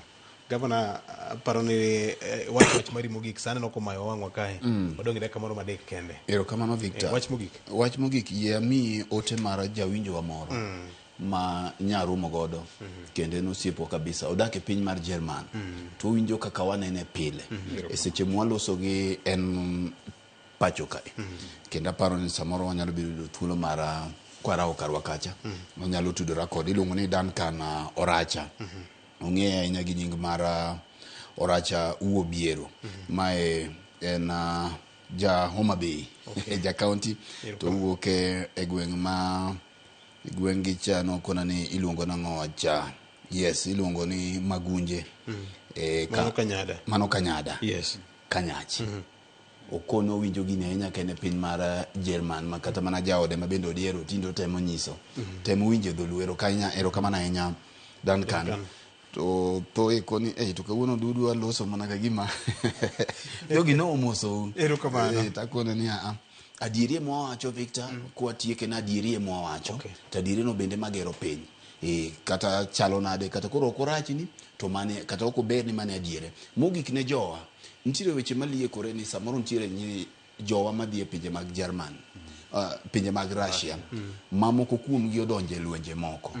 Gavana, paro ni wach mari mogik sani nokomayo wang'wa kae. Wadong' gi dakika moro madek kende. Erokamano Victor. Wach mogik. Wach mogik yie amiyi ote mar jawinjowa moro ma nyarumo godo kendo en osiepwa kabisa. Odak e piny mar Jerman. To owinjo kaka wanene pile. E seche mwaloso gi en pacho kae. Kendo aparo ni samoro wanyalo bedo yudo thuolo mar kwarawo karwa kacha. Wanyalo tudora kode. Iluongo ni Duncan Oracha. Ong'eye ahinya gi nying mar Oracha Wuobiero. Mae en ja Homa Bay, ja county. To owuok e gweng' ma gweng' gi cha nokona ni iluongo nang'o cha. Yes, iluongo ni Magunje. Mano Kanyada. Mano Kanyada. Yes. Kanyach. Okono winjo gini ahinya ka en e piny mar Jerman ma kata mana jaode ma bende odiero tinde otemo nyiso. Temo winjo dholuo. Erokamano ahinya Duncan. To thoe koni to kawuono dudu aloso mana ka gima jogi no omosou. Erokamano. Takone ni adieri mwawacho Victor, kwatieke na adieri mwawacho. To adieri no bende magero piny. Kata chalo nade, kata koro ok orachni to mane kata ok ober ni mane adiere. Mogik ne jowa, nitiere weche maliekore ni samoro nitiere jowa madhi e pinje mag Jerman, pinje mag Russia, ma moko kuomgi odonje e lwenje moko.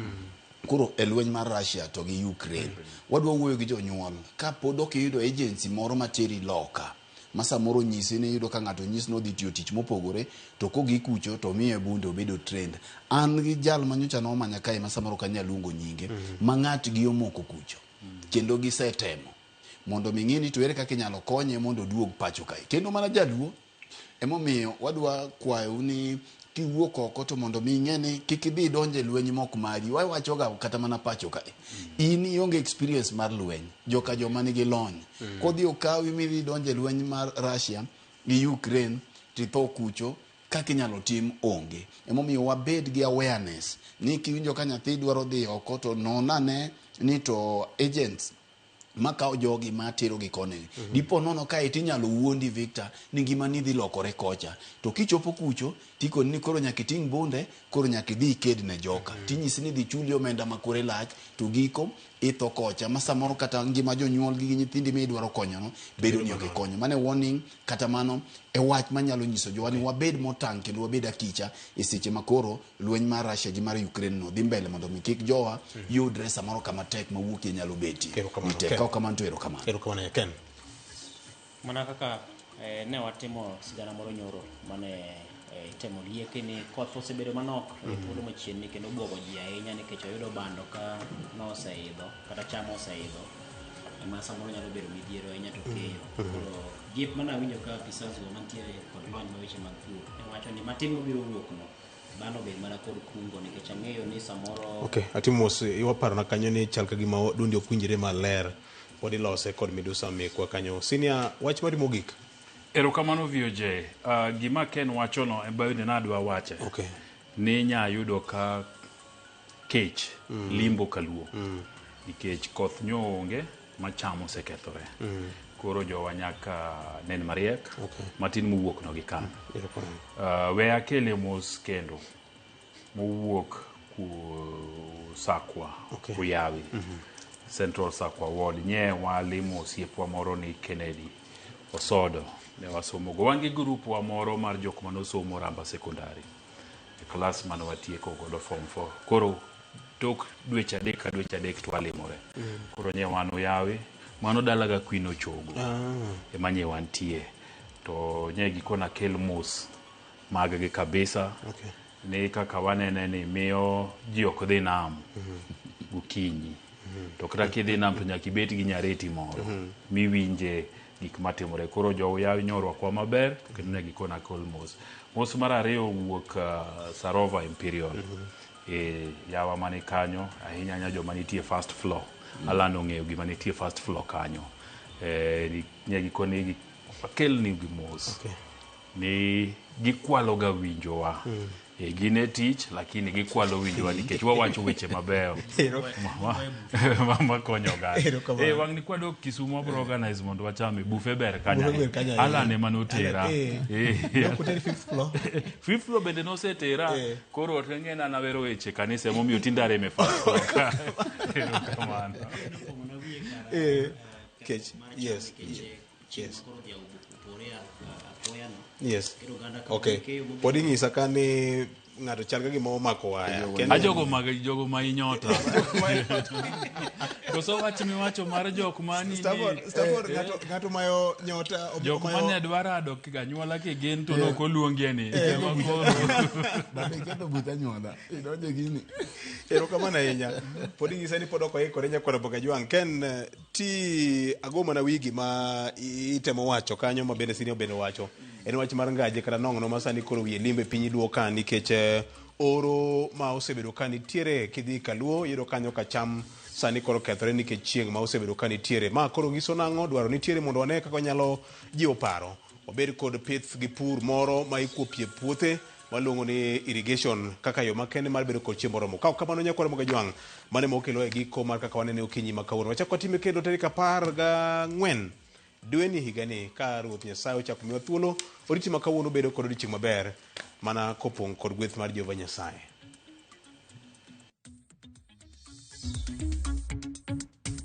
Koro e lweny mar Russia to gi Ukraine. Wadwa wuoyo gi jonyuol kapod ok iyudo agency moro materi loka ma samoro nyisi ni iyudo ka ng'ato nyisi ni odhi tiyo tich mopogore to kogi kucho to miye bunde obedo trained. An gi jal manyocha nomanya kae ma samoro ok anyal luongo nyinge ma ng'atgi omoko kucho kendo gisetemo mondo mi ng'e ni to ere kaka inyalo konye mondo oduog pacho kae. Kendo mana jaluo emomiyo wadwa kwayou ni kiwuok oko to mondo mi ing'e ni kik idhi idonje lweny mok mari. Wawachoga kata mana pacho kae. In ionge experience mar lweny. Joka joma nigi lony. Kodhi okawi midhi idonje lweny mar Russia gi Ukraine titho kucho kaka inyalo tim onge. Emomiyo wabed gi awareness ni kiwinjo ka nyathi dwaro dhi oko to non ane ni to agents makawo jogi matero gi koni. Dipo nono kae tinyalo wuondi Victor ni ngimani dhi lokore kocha. To kichopo kucho tikoni ni koro nyaka iting' bunde, koro nyaka idhi iked ne joka. Tinyisi ni dhi chuli omenda ma kore lach to giko itho kocha ma samoro kata ngima jonyuol gi nyithindi midwaro konyono bedo ni ok ikonyo. Mano e warning kata mano e wach manyalo nyiso jowa ni wabed motang' kendo wabed akicha e seche ma koro lweny mar Russia gi mar Ukraine no dhi mbele mondo mi kik jowa yudre samoro kama tek mawuokie nyalo betie. Ni tek. Ka ok kamano to erokamano. Erokamano Ken. Mana kaka ne watimo sigana moro nyoro mane itemo lieki ni koth osebedo manok e thuolo machiegni kendo obwogo ji ahinya nikech oyudo bando ka noseidho kata cham oseidho ema samoro nyalo bedo midhiero ahinya to keyo. Koro jip mana awinjo ka apisas go mantiere kod lony ma weche mag pur ne wacho ni matin mabiro wuok no dhano bed mana kod kungo nikech ang'eyo ni samoro Okay, atimo mos iwaparona kanyo ni chal ka gima duondi ok winjre maler. Pod ilose kod midusa mekwa kanyo. Senior, wach mari mogik. Erokamano VOJ. Gima Ken wachono en bende nadwa wache. Ni nya yudo ka kech limbo kaluo. Nikech koth nyo onge ma cham osekethore. Koro jowa nyaka nen mariek matin mowuok no gi kan. We akele mos kendo mowuok ku Sakwa, Uyawi. Central Sakwa Ward. Nye walimo osiepwa moro ni Kennedy Osodo. Ne wasomo go. Wan gi grup wa moro mar jok manosomo Ramba Secondary. E klas mane watieko godo form 4. Koro tok dweche adek ka dweche adek to walimore. Koro nye wan Uyawi. Mano dala ga Queen Ochogo. Ema nye wantie. To nye gikona kel mos mag gi kabisa. Ni kaka wanene ni miyo ji ok dhi nam gokinyi. To kata kidhi nam to nyaka ibet gi nyareti moro miwinje gik matimore. Koro jo nyorwakwa maber to kendo ne gikona kol mos. Mos mar ariyo wuok Sarova Imperial. E yawa mani kanyo, ahinya ahinya joma nitie first floor. Alan ong'eyo gima nitie first floor kanyo. Ne gikone wakelni gi mos. Ni gikwalo ga winjowa. Gin e tich lakini gikwalo winjowa nikech wawacho weche mabeyo makonyo oganda. Wang' ni kwadok Kisumu wabro organize mondo wachame buffet ber kanyo. Alan ema notera. Fifth floor. Fifth floor bende nosetera. Koro ng'e na nawero weche kanisa emomiyo tinde areme first floor. Erokamano. Kech. Yes. Yes. Yes. Okay. Pod inyisa ka ni ng'ato chal ka gima omako waya. Ajogo mag jogo ma inyota. Koso wach miwacho mar jok mani Stafford ng'ato mayo nyota jok mane dwaro rado anyuola kigen to nok oluongie ni. Bende ketho buch anyuola. Idonje gini. Erokamano ahinya. Pod inyisa ni pod ok oikore nyakwar Ramogi Ajwang'. Ken ti ago mana wigi ma itemo wacho kanyo ma bende senior bende wacho. En wach mar ngaje kata nong'no ma sani koro wiye limbe piny luo ka nikech oro ma osebedo ka nitiere kidhi kaluo yudo kanyo ka cham sani koro kethore nikech chieng' ma osebedo ka nitiere. Ma koro nyiso nang'o? Dwaro nitiere mondo wane kaka wanyalo jiwo paro. Wabed kod pith gi pur moro ma ikuopie puothe waluongo ni irrigation kaka yo makende mar bedo kod chiemo moromo. Ka ok kamano nyakwar Ramogi Ajwang' mane mokelo e giko mar kaka wanene okinyi ma kawuono. Wachak watime kendo tarik 14 dweni higani ka Ruoth Nyasaye ochako miwa thuolo oriti ma kawuono bedo kod odiochieng' maber mana kopong' kod gweth mar Jehova Nyasaye.